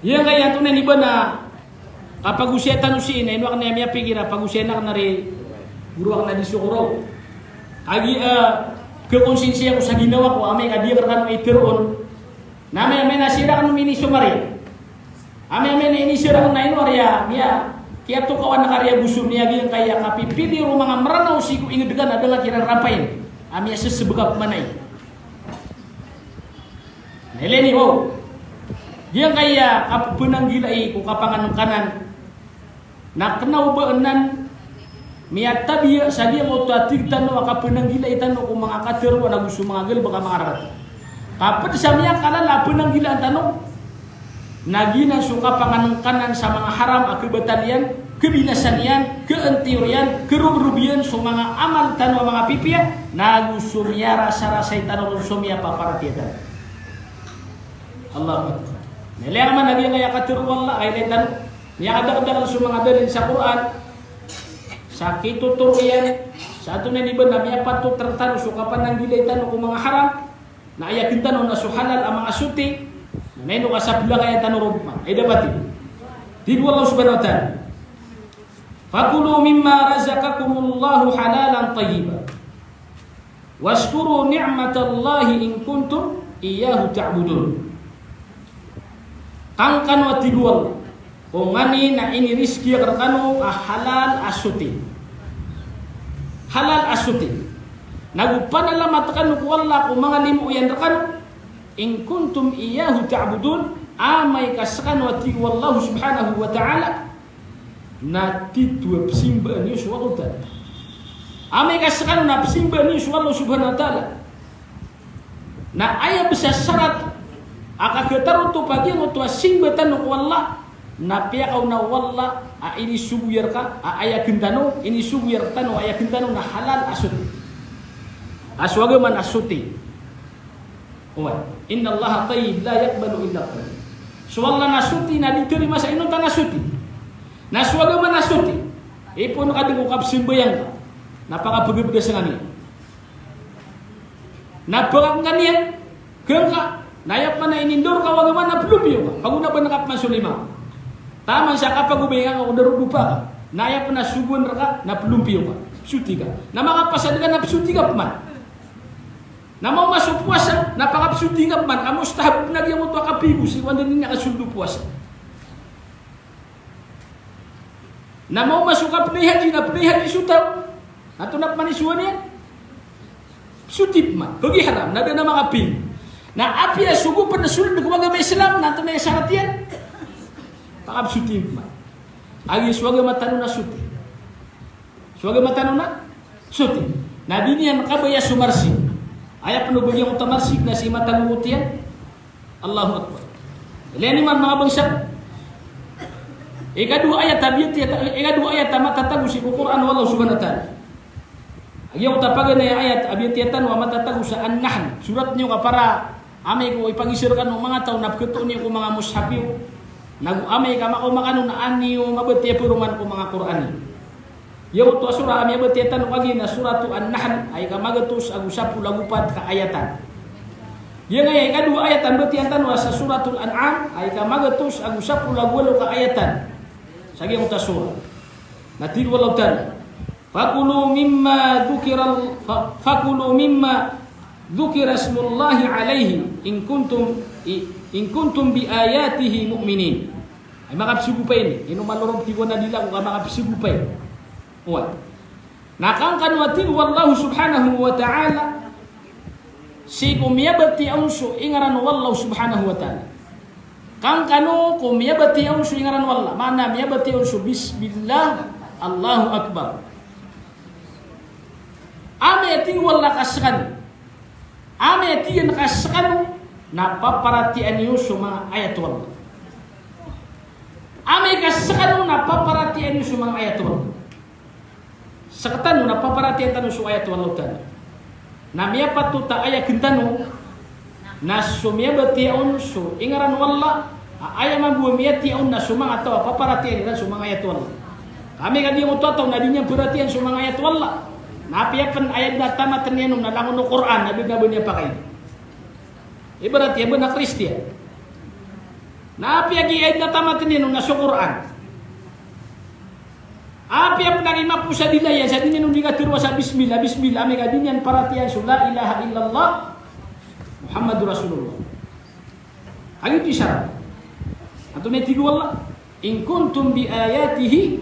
Giyangkaya antonaa ini ba na kapagosaya tano sii, na ino akn a miyapikir a pagosayin akn ari goro akn a di sokoro. Kagiya, eh, khakonsinsiya ko sa ginawa ko, amay ka di akn rkano itharo on. Na amay, amay na siran rkano minisomar iyan. Amay, amay na inisomar akn na ino ari a, miya, kiyatokawan akn ari a boso niyan giyangkaya kapipili ron manga Mranaw sii ko ingd ka na da nga kiran rapayin a miyasasbk a pmanay. Na ilay niyo, giyangkaya kapnanggilai ko kapanganengkanan, na kna o ba anan miyatabiya sa giyangkoto a tig tano a kapnanggilai tano ko manga katharo ago so manga galbk a manga rarata. Ka pd sa miyakalala a pnanggilaan tano, na giyanan so kapanganengkanan sa manga haram a khabatal iyan, khabinasa niyan, khaantiyor iyan, kharobrob iyan so manga amal tano a manga pipiya, nago so miyarasarasay tano ron so miyapaparatiyaya tano. Allahu Akbar. Na ilay niyo man a giyangkaya katharo o Allah, ka ilay tano. Miyakadakdakl so manga dalil sa Qur'an, sa kitotoro iyan, sa antonaa ini ba na miyapatot rktano so kapananggilai tano ko manga haram, na ayakn tano na so halal a manga soti, na ino ka sa plakayan tano ron, ay dapat i. Tig o Allah subhanahu wa ta'ala, "Fakulu mimma razaqakumullahu halalan tayyiba. Washkuru ni'matallahi in kuntum iyyahu ta'budun." Kangkano a tig o Allah, o nganin a inirizki akn rkano a halal a soti. Halal a soti. Nago panalamat kano ko Allah ko manga limo iyan rkano, in kuntum iyyahu ta'budun, amay ka skano a tig o Allah subhanahu wa ta'ala, na tito a pzimbaan iyo so Allah Ta'ala. Amay ka skano na pzimbaan iyo so Allah Subhanahu wa Ta'ala, na aya bs a sarat a kakhatarotopa giyangkoto a simba tano ko Allah, na piyakaona o Allah a inisogoyar ka a ayakn tano, inisogoyar tano a ayakn tano na halal a soti. A so agama na soti. Oway. Innallaha tayyib la yaqbalu illa tayyib. So Allah na soti na di tarima sa inonta na soti. Na so agama na soti. Ipoon ka dn ko kapzambayang ka, na pakapagabda skaniyan. Na pakakan iyan, giyangka, na aya pman a inindor ka o agama na plopiyo ka. Pagona ba na kapman so lima. Taman sa kapagobay ka o darodopa ka. Na aya pn a sogoan rka na plompiyo ka, psoti ka. Na makapasad ka na psoti ka pman. Na maoma so powasa na pakapsoti ka pman, ka mustahab na giyangkoto a kapigo sii ko anda niyan kasold o powasa. Na maoma so kapnay haji na pnay haji so taw. Na antonaa pman i sowa niyan? Psoti pman. Kagiya haram, na da a makapigo. Na apiya sogo pn a sold ko agama Islam, na antonaa i sarat iyan? Pakapsoti pman. Kagiya so agama tano na soti. So agama tano na soti. Na di niyan kabaya so marsik. Aya pn o ba giyangkoto a marsik na sii matano oto iyan. Allahu Akbar. Ilaya niyo man, manga bangsa. Ikadowa ayat a biyatiya ta-, ikadowa ayat a matatago sii ko Qur'an o Allah Subhanahu wa Ta'ala. Giyangkoto a paganay a ayat a biyatiya tano a matatago sa An-Nahl. Sorat niyo ka para amay ko ipagisar kano o manga taw na pkhatoon iyo ko manga mushaf iyo. Nago amay ka makaoma kano na an iyo mabatiya paroman ko manga Qur'an iyo. Giyangkoto a sura a miyabatiya tano kagiya na Suratu An-Nahl, a ika magatos ago sapolo ago pat ka ayatan. Giyangkaya ikadowa ayat a mbatiya tano a sa Suratul An'am, a ika magatos ago sapolo ago walo ka ayatan. Sa giyangkoto a sura. Na tig o Allahu Ta'ala, "Fakulu mimma dhukira, fa-, fakulu mimma dhukira ismullahi alayhi in kuntum, i-, in kuntum bi ayatihi mu'minin." Ay, makapsogo pa ini. Ino malorog tig o na di lako ka makapsogo pa ini. Oway. Na kangkano a tig o Allah Subhanahu wa Ta'ala, sii ko miyabatiya on so ingaran o Allah Subhanahu wa Ta'ala. Kangkano ko miyabatiya on so ingaran o Allah. Maana miyabatiya on so Bismillah, Allahu Akbar. Amay a tig o Allah ka skano. Amay a tig iyan ka skano na paparatiyayaan iyo so manga ayat o Allah. Amay ka skano na paparatiyayaan iyo so manga ayat o Allah. Sktano na paparatiyayaan tano so ayat o Allah Ta'ala. Na miyapatot a aya gn tano na so miyabatiya on so ingaran o Allah, a aya mambo a miyatiya on na so manga taw a paparatiyayaan iran so manga ayat o Allah. Ka amay ka giyangkoto a taw na di niyan paratiyayaan so manga ayat o Allah, na apiya pn aya dn a tamatn iyan on na langon o Qur'an na di na ba niyan pakay. Ibarat iyan ba na Kristiyan. Na apiya giya aya dn a tamatn iyan on na so Qur'an. Apiya pn a giya mapos a dila iyan sa di niyan on di katharo sa bismillah, bismillah, amay ka di niyan paratiyayaan so la ilaha illallah Muhammadur Rasulullah. Kagiya oto i sarat. Antonaa i tig o Allah? "In kuntum bi ayatihi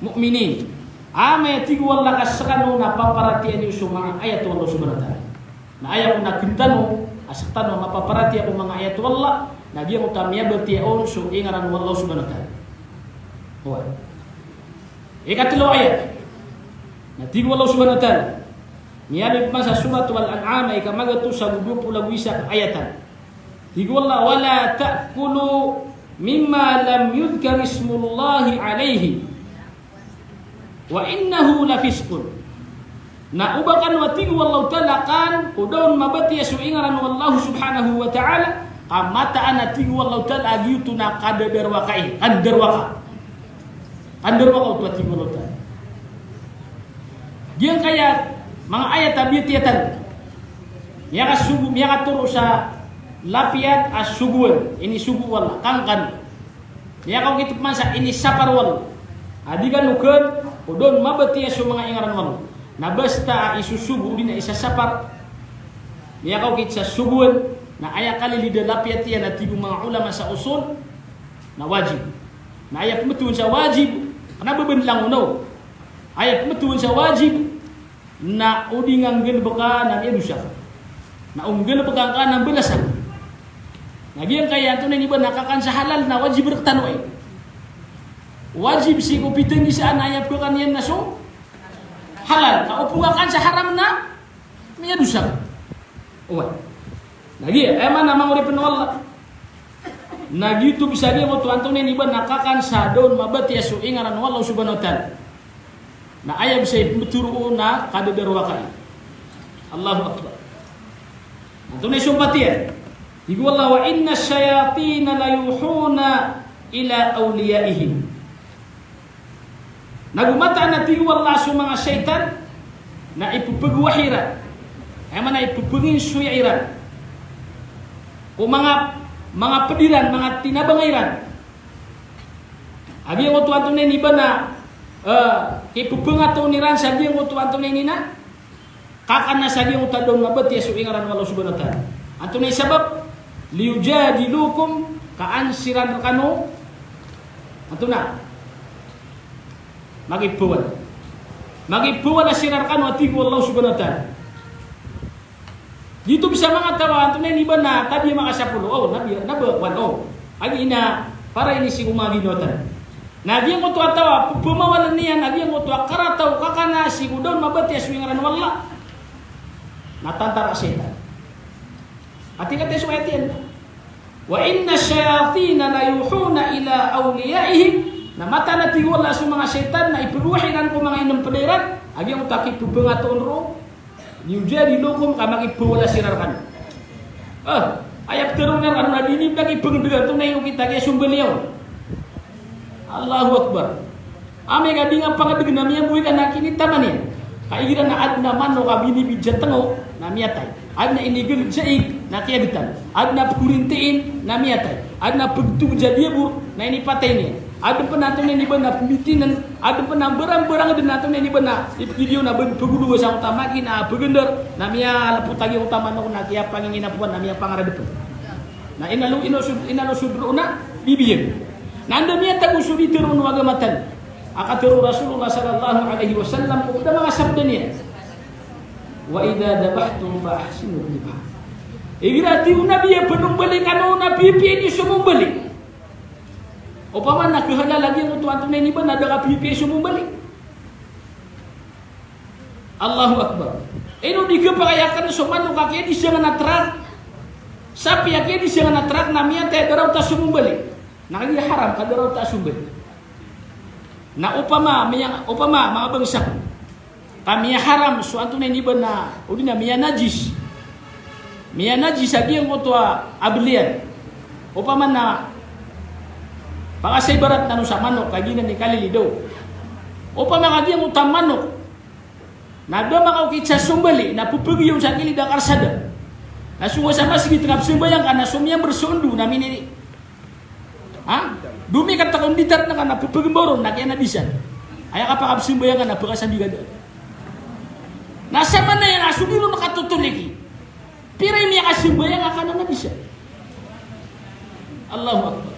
mu'minin." Amay a tig o Allah ka skano na paparatiyayaan iyo so manga ayat o Allah Subhanahu wa Ta'ala. Na aya kon a gn tano a sktano a mapaparatiyaya ko manga ayat o Allah, na giyangkoto a miyabatiya on so ingaran o Allah Subhanahu wa Ta'ala. Oway. Ikatlo a ayat. Na tig o Allah Subhanahu wa Ta'ala, miyaaloy pman sa Suratul An'am, a ika magatos ago dowa polo ago isa ka ayatan. Tig o Allah, "Wala ta'kulu mimma lam yudhkar ismullahi alayhi wa innahu lafisqun." Na oba kano a tig o Allahu Ta'ala kan ko da on mabatiya so ingaran o Allah Subhanahu wa Ta'ala, ka mataan a tig o Allahu Ta'ala a giyoto na kadadarowaka i, kandarowaka. Kandarowaka oto a tig o Allahu Ta'ala. Giyangkaya manga ayat a biyatiya tano. Miyakasogo, miyakatoro sa lapiyat a sogoan, inisogo o Allah, kangkano. Miyakaokit pman sa inisapar o Allah. A di kano kn ko da on mabatiya so manga ingaran o Allah. Na basta a isosogo odi na isasapar. Miyakaokit sa sogoan, na aya kalilid a lapiyat iyan a tig o manga ulama sa usul, na wajib. Na aya pmbtowan sa wajib, kna ba bn langon o. Aya pmbtowan sa wajib, na o di nga nggalbka na miyadosa ka. Na o nggalbka ngka na mbalasa ka. Na giyangkaya antonaa ini ba na kakan sa halal na wajib rktano i. Wajib sii ko pitnggisaan a aya pkakan iyan na so halal. Ka opama ka kakan sa haram na miyadosa ka. Oway. Na giya, aya maana, manga oripn o Allah. Na giyoto bisa giya oto antonaa ini ba na kakan sa da on mabatiya so ingaran o Allah Subhanahu wa Ta'ala. Na aya bisa i pmbtoro on na kadadarowaka i. Allahu Akbar. Antonaa i sompat iyan? Tig o Allah, "Wa inna shayatina la yuhuna ila awliyaihim." Na go mataan a tig o Allah so manga shaytan na ipphagwahi iran. Aya maana ipphanginsoya iran ko manga, manga pd iran, manga tinabanga iran. A giyangkoto antonaa ini ba na Eh, kipepengatoon iran sa giyangkoto antonaa ini na kakana sa giyangkoto a daon mabatiya so ingaran o Allah Subhanahu wa Ta'ala. Antonaa i sabap? Liyujadilukum, ka an siran rekano, antonaa, makipawala. Makipawala siran rekano a tig o Allah Subhanahu wa Ta'ala. Giyoto bisa manga taw a antonaa ini ba na tabiya makasapolo, o, na biya, na ba, wan, o. Agi ina, para ini si umagi notan. Na giyangkoto a taw a pemawalan iyan, na giyangkoto a karataw kakana si ko daon mabatiya so ingaran o Allah. Na tantara a setan. Ati kati so ayat iyan. Wa inna shayatina la yuhuna ila awliyaihim. Na mataan a tig o Allah so manga setan na ipegowahi iran ko manga inemped iran a giyangkoto a kipepengatoon roo. Liyujadilukum, ka makipawala siran rekano. Ah, aya petero iran rekano na di ini ba na kipengedeg antonaa i okit a kiyasombaliya on. Allahu Akbar. Amay ka di nga pangedeg na miyamboy ka na kinitaman iyan. Ka igira na aden a manok a binibidja tengo na miyatay. Aden a inigel jaig na kiyagetan. Aden a pekorintiin na miyatay. Aden a pegtog ja diyabor na inipatay niyan. Aden pen antonaa ini ba na pembitinen, aden pen a barang-barang den antonaa ini ba na ipegideo na ben pegolowa sangkoto a makina a pegender, na miyalepot a giyangkoto a manok na kiyapanginginapowan na miyapangaradep. Na inalo, inalo so, inalo so dero na bibiyen. Na anda miyatago so di tero o agama tano a katero o Rasulullah sallallahu alaihi wasallam ko da manga sabda niyan. Wa idha dhabahtum fa ahsinu dhabhah. Igira tig o Nabi a penombali kano na piyapiya niyo so mombali. Opama na kehalal a giyangkoto antonaa ini ba na da ka piyapiya so mombali. Allahu Akbar. Ino di kepakay aken so manok a kiyadisangan a trak, sapi a kiyadisangan a trak na miyatay a da raota so mombali. Na kagiya haram ka da raota so mombali. Na opama, miya, opama, manga bangsa ko. Ka miyaharam so antonaa ini ba na, odi na miyanajis. Miyanajis a giyangkoto a belian. Opama na, pakasaibarat tano sa manok, ka giyanan i kalilidaw. Opama ka giyangkoto a manok na da makaokit sa sombali, na pepegiyaw sa kilid a karsada. Na so nga sa masgit nga pesambayang ka na so miyamber so ondo na mini Ha? Domi ka takon di tarna ka na pepegembaro na kiyanajisan. Aya kapakapsembayang ka na pekasabi ka da. Na samanaya na so di ron katotoliki. Pira i miyakasembayang a kananajisan. Allahu Akbar.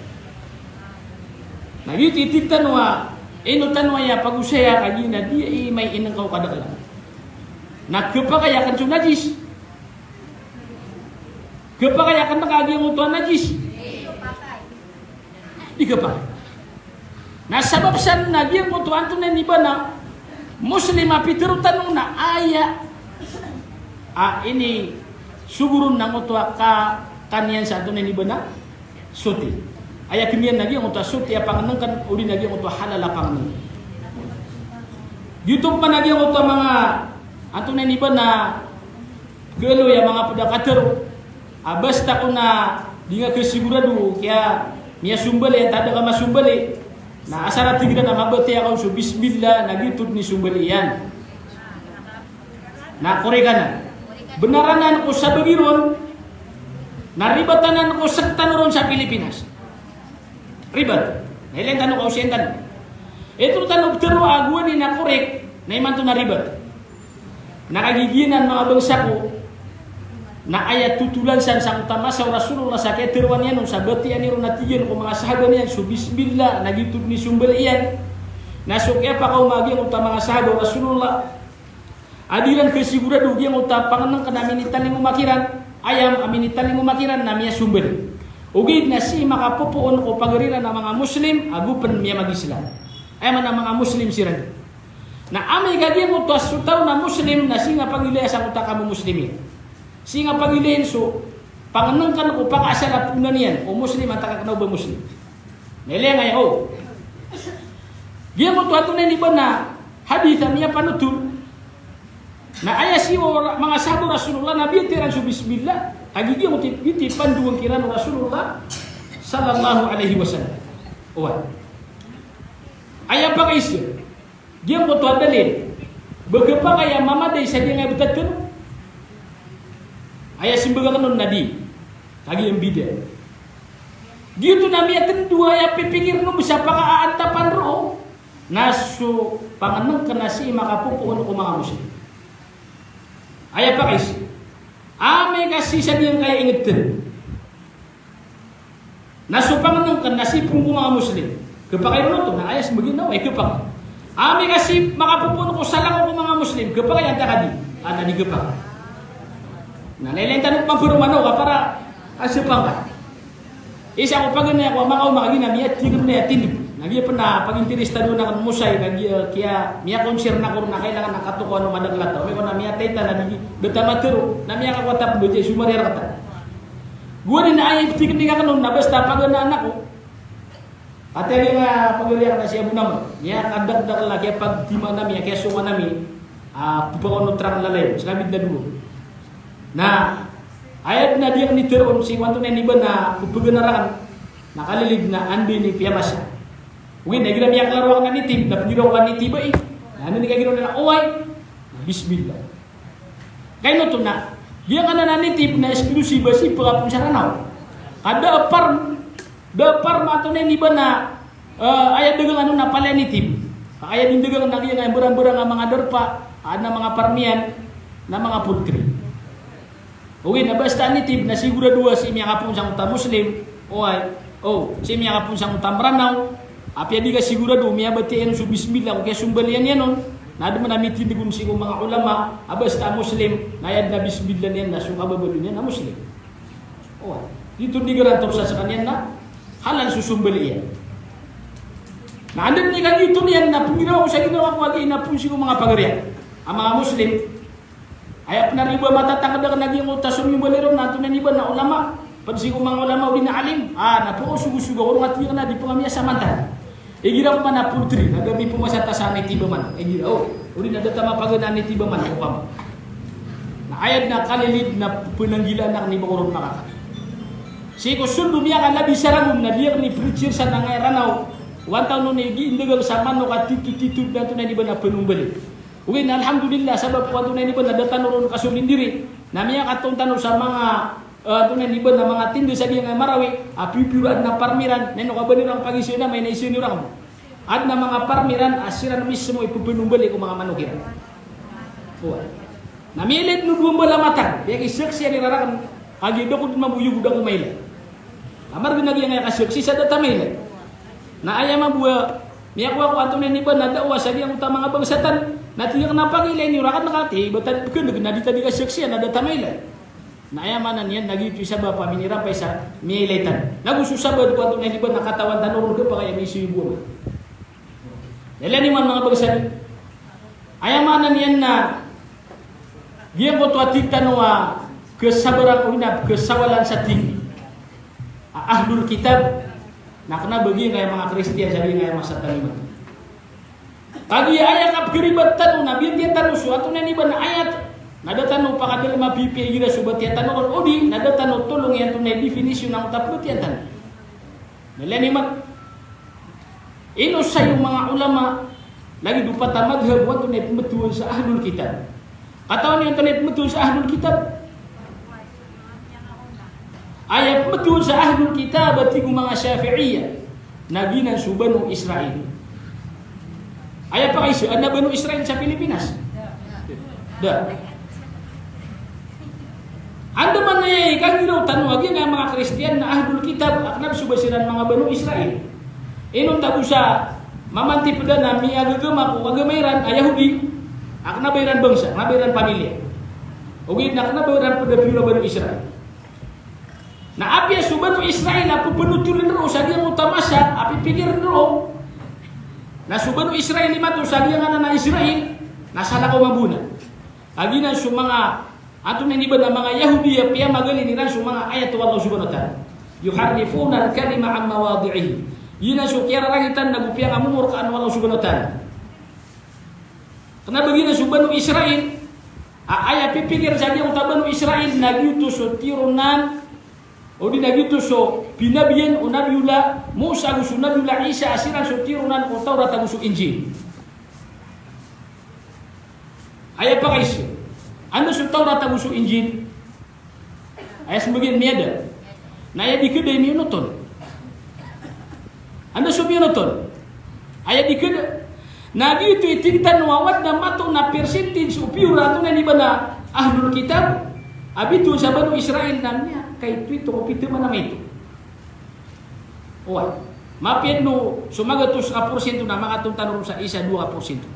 Na giyoto i tig tano a, ino tano aya pagosaya ka giya na di i mai inengkaw kadakelan. Na kepakay aken so najis. Kepakay aken ka giyangkoto a najis. Di kepakay. Na sabap san na giyangkoto antonaa ini ba na Muslim a pitero tano na aya a ini sogoron na ngoto a ka, kaniyan sa antonaa ini ba na soti. Aya kiniyan na giyangkoto a soti a pangenengken, odi na giyangkoto a halal a pangenengken. Giyoto man na giyangkoto a manga antonaa ini ba na Galo aya manga ped a katero a basta ko na di nga kasigurado kiya miyasombali antaa da ka masombali. Na asar a tig iran a mabatiya ka on so bismillah na giyoto den i sombali iyan. Na korek anan. Benar anan ko sabagi ron na ribat anan ko sektan ron sa Pilipinas. Ribat. Na ilay tano ka osayan tano. Ito tano petero a gowani na korek na imanto na ribat. Na kagiya giyanan manga bangsa ko, na aya totolan san sangkoto a masa o Rasulullah sa kiyateroan iyan on sa batiya niyan ron a tig iyan ko manga sahaba niyan so bismillah na giyoto den i sombali iyan. Na so kiyapakaoma giyangkoto a manga sahaba o Rasulullah a di iran kasigurado giyangkoto a pangenengken a minitalingoma kiran, ayam a minitalingoma kiran na miyasombali. Ogaid na sii makapopoon ko pagari iran a manga Muslim ago pen miyamag-Islam. Aya maana a manga Muslim siran. Na amay ka giyangkoto a so taw na Muslim na sii nga pagilaya sangkoto a kamo-Muslim iyan. Sii nga pagilayin so pangenengken ko pakaasal a poonan iyan o Muslim antaa ka kena o ba Muslim. Na ilay nga aya o giyangkoto antonaa ini ba na hadith a miyapanotol. Na aya sii o ra-, manga sahaba o Rasulullah na biyatiya iran so bismillah. Kagiya giyangkoto i, giyangkoto i pandowan kiran o Rasulullah sallallahu alaihi wasallam. Oway. Aya pakaisa. Giyangkoto a dalil. Ba kepakay a mamaday sa giyangkaya betaten. Aya simbaga ken on na di. Kagiya mbida. Giyoto na miyatendo a aya pipikir no bisa pakaantapan roo. Na so pangnngkn na sii makapopoon ko manga Muslim. Aya pakaiza, amay ka sii sa giyangkaya ingd tano. Na so pangnngkn na sii pn ko manga Muslim. Khapakay ron oto, na aya smbagn na oway, khapakay. Amay ka sii makapopoon ko salakaw ko manga Muslim, khapakay antaa ka di? A, na di khapakay. Na lalayon tano pman pn roo man o ka para a sii pangka. Isa ko paganay ako a makaoma ka giya na miyathigr na aya tindg. Na giya pn a pagintiristado akn mosay, ka giya kiya miyakonsern ako ron a kailangan a katokawan o madakl a taw. Amay ko na miyatay ta na di, da ta matharo, na miyakakowa ta pn ba di so mariyar ka ta. Gowani na aya ipthikr akn on na basta paganaan ako. Ati a giya nga pagari akn a si Abu Namr. Miyakadakdakl a kiyapagtiman ami, a kiyasongan ami. A, pphakaonotra akn lalayon, sa kabid na dowa. Na aya dn a di akn itharoon sii ko antonaa ini ba na pphaganar akn, na kalilid na anda ini piyamasa. Ogaid na igira miyaklaro akn a nitib, na pnggiraw ko a nitib ai. Na anda ini kagiroon na oway. Na bismillah. Kaino oto na giyangkanan a nitib na exclusive a sii pn a phoon sa Ranaw. Ka da a farm, da a farm antonaa ini ba na, eh, aya dagangan on na palaya nitib. Ka aya dn dagangan na giyangkaya mbarangbarang a manga darpa, adn a manga farm iyan, na manga poultry. Ogaid na basta a nitib na sigurado a sii miyakaphoon sangkoto a Muslim, oway, o, sii miyakaphoon sangkoto a Mranaw, apiya di ka sigurado, miyabatiya iyan so bismillah ko kiyasombaliyan iyan on, na adn man a mitindg on sii ko manga ulama a basta a Muslim, na aya dn a bismillah niyan na so kababaloy niyan na Muslim. Oway, di oto di garantor sa skaniyan na halal so sombali iyan. Na anda dn i kagiya oto niyan na pnggiraw ako sa ginawa ko a giya na phoon sii ko manga pagari akn a manga Muslim. Aya pn a ribo a matatangkd akn a giyangkoto a somiyombali ron na antonaa ini ba na ulama, pd sii ko manga ulama odi na alim. A, na phoon sogosog ako ron a tig akn a di pn kami a samantala. Igira ko man a poultry, na da mi pmasa ta sa nitib a manok. Igira, o, odi na da ta mapagana a nitib a manok, opama. Na aya dn a kalilid na pnanggilaan akn i ba ko ron makaka. Sii ko sold o miyakalabi sa Ragon na di akn i preacher sa angkaya Ranaw. One town on i gi indagang sa manok a titotito na antonaa ini ba na pnombali. Ogaid na alhamdulillah, sabap ko antonaa ini ba na da tano ron kasolindiri. Na miyakatoon tano sa manga, eh, antonaa ini ba na manga tinda sa giyangkaya Marawi, a pipiyo ra adn a farm iran, na ino ka ba niyo ran pagiza na amay na iza niyo ran. Adn a manga farm iran a siran mismo i ppanombali ko manga manok iran. Oway. Na miyailay dn o dowa mbala matag, piyakisaksian iran rakn, kagiya da ko dn mambo iyogo, da ko mailay. Amar dn a giyangkaya kasaksi sa da ta mailay. Na aya mambo a miyakowa ko antonaa ini ba na da'wah sa giyangkoto a manga bangsa tano, na tig akn a pakiilay niyo rakn ka, ati, ba ta di pkhan'g na di ta di kasaksian na da ta mailay. Na aya maana niyan na giyoto i sabap a minirampay sa miyailay tano. Na go so sabap ko antonaa ini ba na katawan tano ron khapakay a miiza i bo. Lalayon iman manga bangsa tano. Aya maana niyan na giyangkoto a tig tano a kasabaran odi na kasawalan sa tig a Ahlul Kitab, na kna ba giyangkaya manga Kristiyan sa giyangkaya masa tano imanto. Kagiya aya kapkharibat tano na biyatiya tano so antonaa ini ba na ayat, na da tano pakadalm a pipiya igira so batiya tano ron odi, na da tano tolong iyan antonaa i definisyon angkoto a pmbatiya tano. Lalayon iman. Ino sa iyo manga ulama, lagid o pat a madhhab o antonaa i pmbtowan sa Ahlul Kitab. Katawan iyo antonaa i pmbtowan sa Ahlul Kitab? Aya pmbtowan sa Ahlul Kitab a tig o manga Shafi'iyya na giyanan so Banu Israil. Aya pakaiza, adn a Banu Israil sa Pilipinas? Da. Andamanaya i kagiraw tano a giyangkaya manga Kristiyan na Ahlul Kitab, a kna ba so ba siran manga Banu Israil. Ino tago sa mamantip da na miyagagama ko agama iran a Yahudi, a kna ba iran bangsa, kna ba iran pamilya. Ogaid na kna ba iran pd a piyor a Banu Israil. Na apiya so Banu Israil a pphanotoln roo sa giyangkoto a masa a pipikirn roo, na so Banu Israil imanto sa giyangkanan a Israil, na salakaw mambo na. Kagiya na so manga, antonaa ini ba na manga Yahudi a piyamagalin iran so manga ayat o Allah Subhanahu wa Ta'ala. Yuharrifuna al-kalima an mawadi'ihi. Giyanan so kiyararangitan na go piyangamomorkaan o Allah Subhanahu wa Ta'ala. Kna ba giyanan so Banu Israil, a, aya pipikir sa giyangkoto a Banu Israil na giyoto so tironan, odi na giyoto so pinabiyan o Nabiyullah Musa ago so Nabiyullah Isa a siran so tironan ko Tawrat ago so Injil. Aya pakaiza, anda so Tawrat ago so Injil? Aya smbagn miyada. Na aya di khada i miyonoton. Anda so miyonoton? Aya di khada. Na giyoto i tig tano a oway na mato na percentage o piyor a antonaa ini ba na ahlul kitab a bitowan sa Banu Israil na miyakaito-ito ko pito man a maito. Oway. Mapiya dn o so magatos ka porsyento na makaton tano ron sa isa, dowa ka porsyento.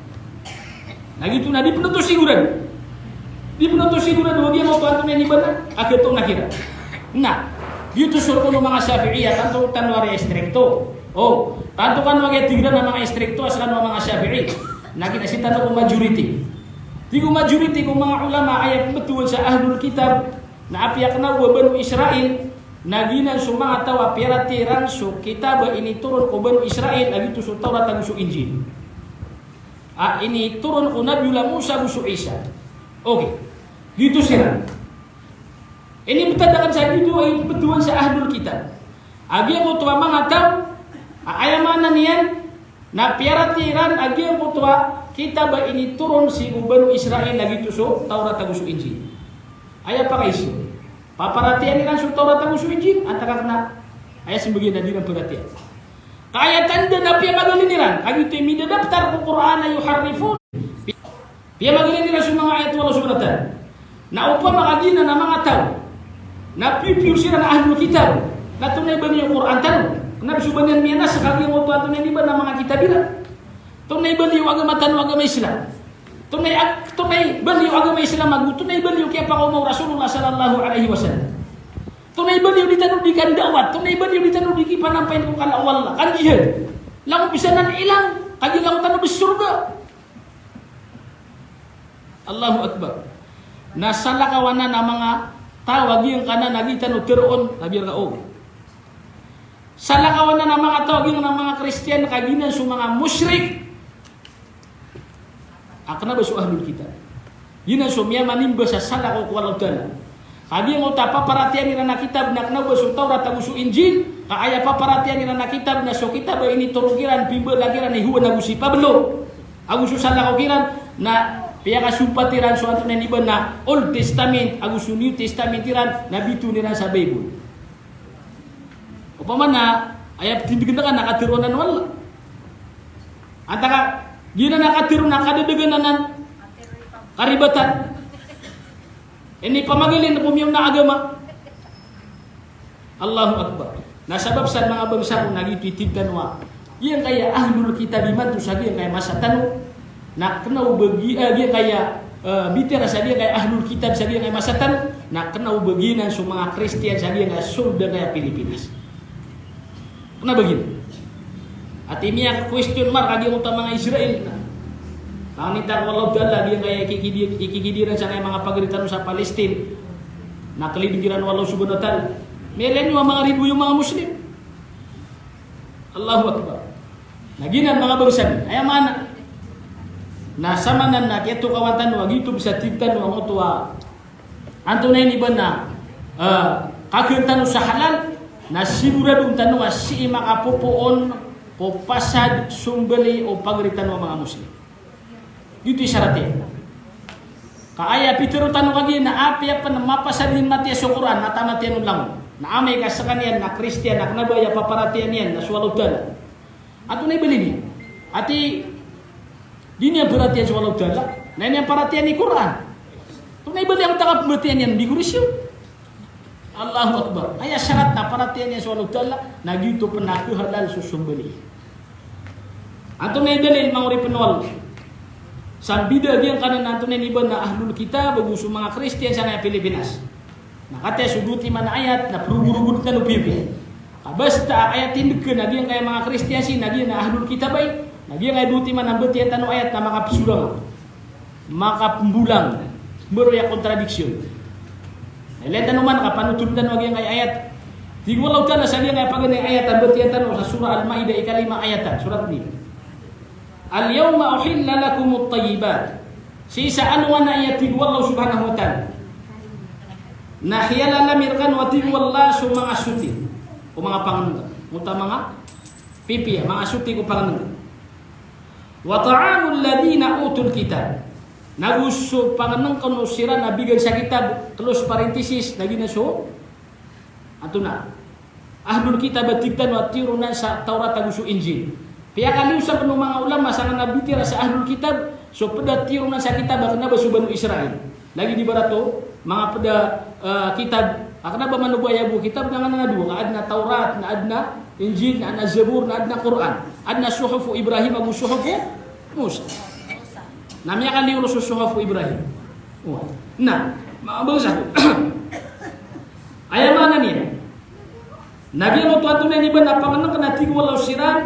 Na giyoto na di pn oto sigorado. Di pn oto sigorado a giyangkoto antonaa ini ba na a katoon a kiran. Na giyoto so rk o manga Shafi'iyah, tanto tano a ri istrikto. O, tanto kano a giya tig iran a manga istrikto a skano a manga Shafi'i. Na giya sii tano ko majority. Tig o majority ko manga ulama a aya pmbtowan sa ahlul kitab na apiya kna o ba Banu Israil, na giyanan so manga taw a piyaratiyaya iran so kitab a initoron ko Banu Israil, a giyoto so Tawrat ago so Injil a initoron ko Nabiyullah Musa ago so Isa. Okay. Giyoto siran. Inibtad akn sa giyoto i pmbtowan sa ahlul kitab a giyangkoto a manga taw a aya maana niyan na piyaratiyaya iran a giyangkoto a kitab a initoron sii ko Banu Israil, a giyoto so Tawrat ago so Injil. Aya pakaiza, paparatiyayaan iran so Tawrat ago so Injil, antaa ka kna aya sii mbgan a di iran paratiyayaan. Ka aya tanda na piyamagalin iran, ka giyoto i midadaptar ko Qur'an a yuharrifun. Piyamagalin iran so manga ayat o Allah Subhanahu wa Ta'ala. Na opama ka giyanan a manga taw na piyopiyor siran a ahlul kitab, na tonaa i ba niyo Qur'an tano? Kna ba so ba niyan miyanasakh a giyangkoto antonaa ini ba na manga kitab iran? Tonaa i ba niyo agama tano, agama Islam? Tonaa i ag-, tonaa i ba niyo agama Islam ago tonaa i ba niyo kiyapakaoma o Rasulullah sallallahu alaihi wasallam? Tonaa i ba niyo di tano di kanda'wat? Tonaa i ba niyo di tano di kipanampayin ko kala o Allah, kanjihad? Langon pizaan ilang, kagiya langon tano bes sorga. Allahu Akbar. Na salakaw anan a manga taw a giyangkanan a giya tano tharoon, na biyar ka o. Salakaw anan a manga taw a giyangkanan a manga Kristiyan, ka giyanan so manga mushrik a kna ba so ahlul kitab. Giyanan so miyamanimba sa salakaw ko Allah Ta'ala. Ka giyangkoto a paparatiyayaan iran a kitab na kna o ba so Tawrat ago so Injil, ka aya paparatiyayaan iran a kitab na so kitab a initoron kiran, pimbalag iran i Juan ago si Pablo, ago so salakaw kiran, na piyakasompat iran so antonaa ini ba na Old Testament ago so New Testament iran na bitowan iran sa Bible. Opama na aya ptindgn ka na katharo anan o Allah. Antaa ka giyanan a katharo na kadadagan anan karibatan. Inipamagalin ko miyaona a agama. Allahu Akbar. Na sabap san manga bangsa ko na giyoto i tig tano a giyangkaya ahlul kitab imanto sa giyangkaya masa tano, na kna o ba gi-, eh, giyangkaya, eh, bitiyara sa giyangkaya ahlul kitab sa giyangkaya masa tano, na kna o ba giyanan so manga Kristiyan sa giyangkaya sold angkaya Pilipinas. Kna ba giyanan. Ati miya-question mark a giyangkoto a manga Israel na. Pangnin ta ko Allah Ta'ala, giyangkaya ikikidi-, ikikidiran sangkaya manga pagari tano sa Palestine. Na klidng iran o Allah Subhanahu wa Ta'ala. Miyailay niyo a manga ribo iyo manga Muslim. Allahu Akbar. Na giyanan manga bangsa mi. Aya maana. Na samanan na kiyatokawan tano a giyoto bes a tig tano a ngoto a antonaa ini ba na, eh, kakhn tano sa halal, na siguradoon tano a sii makapopoon ko pasad sombali o pagari tano a manga Muslim. Giyoto i sarat iyan. Ka aya pitharo tano kagiya na apiya pn mapasad iyan matiya so Qur'an, na taman tiyan on langon. Na amay ka skaniyan na Kristiyan, na kna ba aya paparatiyayaan iyan na so Allah Ta'ala. Antonaa i bali niyan? Ati di niyan paratiyayaan so Allah Ta'ala, na aya niyan paratiyayaan i Qur'an. Antonaa i bali angkoto a kapmbatiyaa niyan, di ko risyot. Allahu Akbar. Aya sarat na paratiyayaan iyan so Allah Ta'ala, na giyoto pn a khahalal so sombali. Antonaa i dalil, manga oripn o Allah? Sa mbida giyangkanan a antonaa ini ba na ahlul kitab ago so manga Kristiyan sangkaya Pilipinas. Na katii so dowa timan a ayat na progorogod tano piyapiya. Ka basta a aya tindgn a giyangkaya manga Kristiyan sii na giya na ahlul kitab ai, na giyangkaya dowa timan a mbatiyaa tano a ayat na makapsorang, makapmbolang, mbaro aya contradiction. Na ilay tano man ka panotol tano a giyangkaya ayat. Tig o Allah Ta'ala sa giyangkaya paganay a ayat a mbatiyaa tano sa Surah Al-Ma'idah, ikalima a ayat, surat niyan. "Al-yawma uhilla lakumut tayyibat." Sii sa alongan a aya tig o Allah Subhanahu wa Ta'ala na hiyalal ami rkano a tig o Allah so manga soti ko manga pangnngka. Oto a manga pipiya, manga soti ko pangnngka. "Wa ta'amul ladhina utul kitab." Nago so pangnngkn o siran a bigan sa kitab, close parenthesis, na giyanan so antonaa? Ahlul kitab a tig tano a tironan sa Tawrat ago so Injil. Piyakaliyo sa kano manga ulama sa kna ba tiyara sa ahlul kitab, so pd a tironan sa kitab a kna ba so Banu Israil. Lagid ibarat o manga pd a, eh, kitab a kna ba mano ba aya bo kitab na nganan a dowa, ka adn a Tawrat, na adn a Injil, na adn a Zabur, na adn a Qur'an. Adn a suhufu Ibrahim ago suhufu Musa. Na miyakaliyo ron so suhufu Ibrahim. Oway. Na, ma-, bangsa ko. Aya maana niyan. Na giyangkoto antonaa i ba na pangnngkn a tig o Allah siran,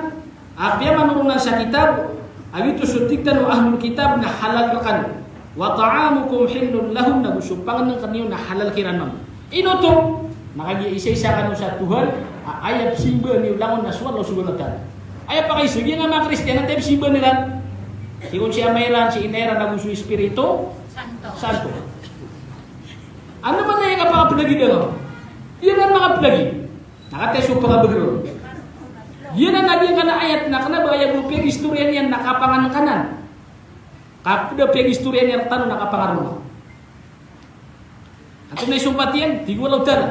a piyamanoron sa kitab, a giyoto so tig tano a ahlul kitab na halal rkano. Wa ta'amukum hillun lahum, na go so pangnngkn iyo na halal kiran mambo. Ino oto? Na kagiya isaisa kano sa Tuhan, a aya pzimbaa niyo langon na so Allah subhanahu wa ta'ala. Aya pakaiza, giyangkai a manga Kristiyan, antaa i pzimbaa iran? Sii ko si ama iran, si ina iran, ago so Espiritu Santo. Santo. Ano man aya kapakaplagid a? Iyan a makaplagid. Na katii so pakabagrn. Iyan a nabi ngka na ayat na kna ba aya bo piyagistorya niyan na kapangngkanan. Ka pd a piyagistorya niyan rktano na kapangaroma. Antonaa i sompat iyan? Tig o Allah Ta'ala,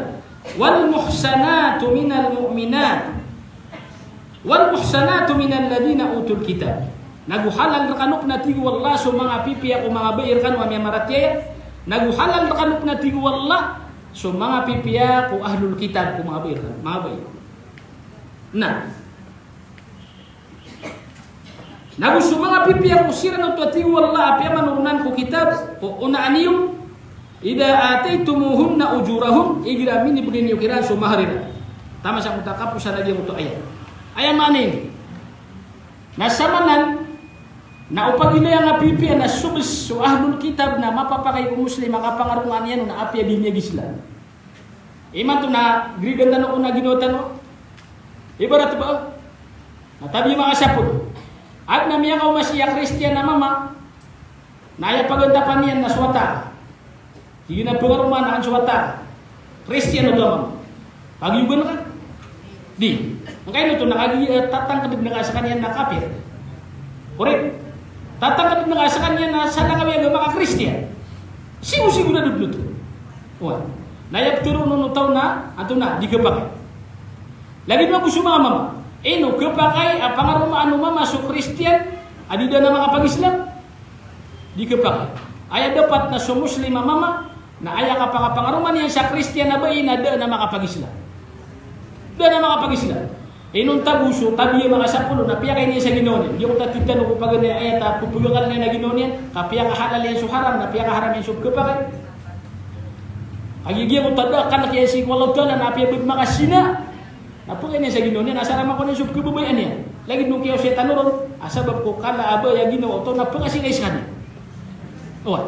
"Wal muhsanatu minal mu'minat, wal muhsanatu minal ladhina utul kitab." Na go halal rkano pn a tig o Allah so manga pipiya ko manga bai rkano a miyamaratiyaya. Na go halal rkano pn a tig o Allah so manga pipiya ko ahlul kitab ko manga bai rkano, manga bai. Na Na go so manga pipiya ko siran oto a tig o Allah a piyamanoron ko kitab, ko onaan iyo, idha ataytumuhunna ujurahun, igira minibgay niyo kiran so mahar iran. Taman sa ko ta kaposan a giyangkoto a ayat. Aya maana ini. Na samanan, na o pagilaya nga pipiya na so bs so ahlul kitab na mapapakay ko Muslim a kapangaromaan iyan on na apiya di niyan Islam. Imanto na gridan tano ko na ginawa tano. Ibarat ba, na tabiya makasapol. Adn a miyakaoma sii a Kristiyan a mama, na aya pagantapan iyan na so wata. Tig iyan a pangaromaan akn so wata. Kristiyan oto a mama. Pagiyogan ka? Di. Angkaino oto na kagiya, eh, tatangkd ngka skaniyan na kapir. Korek? Tatangkd ngka skaniyan na sa langowan a manga Kristiyan. Sigo-sigo na dodon oto. Oway. Na aya ptharoon o taw na, antonaa, di khapakay. Lagid mambo so manga mama. Ino khapakay a pangaromaan o mama so Kristiyan a di dn a makapag-Islam? Di khapakay. Aya dapat na so Muslim a mama, na aya kapakapangaroma niyan sa Kristiyan a bai na da dn a makapag-Islam. Da dn a makapag-Islam. Inonta bo so tabiya makasapolo na piyakay niyan sa ginawa niyan. Giyoto a tig tano ko paganay a ayat a pphagakal niyan a ginawa niyan, ka piyakahalal iyan so haram, na piyakaharam iyan so pkhapakay. Kagiya giyoto a da a kalk iyan sii ko Allahu Ta'ala na apiya ba dn makazina, na pphagakal niyan sa ginawa niyan, asar a makowa niyan so pkhababayaan iyan. Lagid o kiyaosay tano ron, a sabap ko kala a bai a ginawa oto na pkhasinay skaniyan. Oway.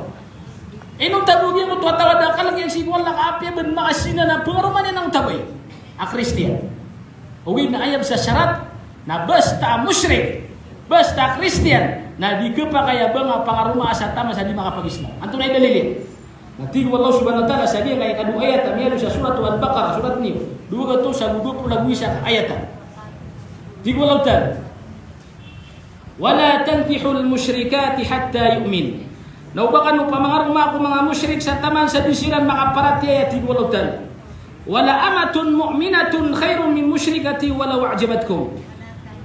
Inonta bo giyoto a taw a da a kalk iyan sii ko Allah ka apiya ba dn makazina na pangaromaan iyan angkoto a bai a Kristiyan. Ogaid na aya bs a sarat na basta a mushrik, basta a Kristiyan, na di khapakay a ba nga pangaromaa sa taman sa di makapag-Islam. Antonaa i dalil iyan? Na tig o Allah subhanahu wa ta'ala sa giyangkai a ikadowa a ayat a miyaaloy sa Surat Al-Baqarah, surat niyo, dowa gatos ago dowa polo ago isa ka ayat a. Tig o Allah Ta'ala, "Wala tankihul mushrikati hatta yu'min." Na oba kano pamangaromaa ko manga mushrik sa taman sa di siran makaparatiyaya, tig o Allah Ta'ala. "Wala amatun mu'minatun khairun min mushrikatin walaw a'jabatkum."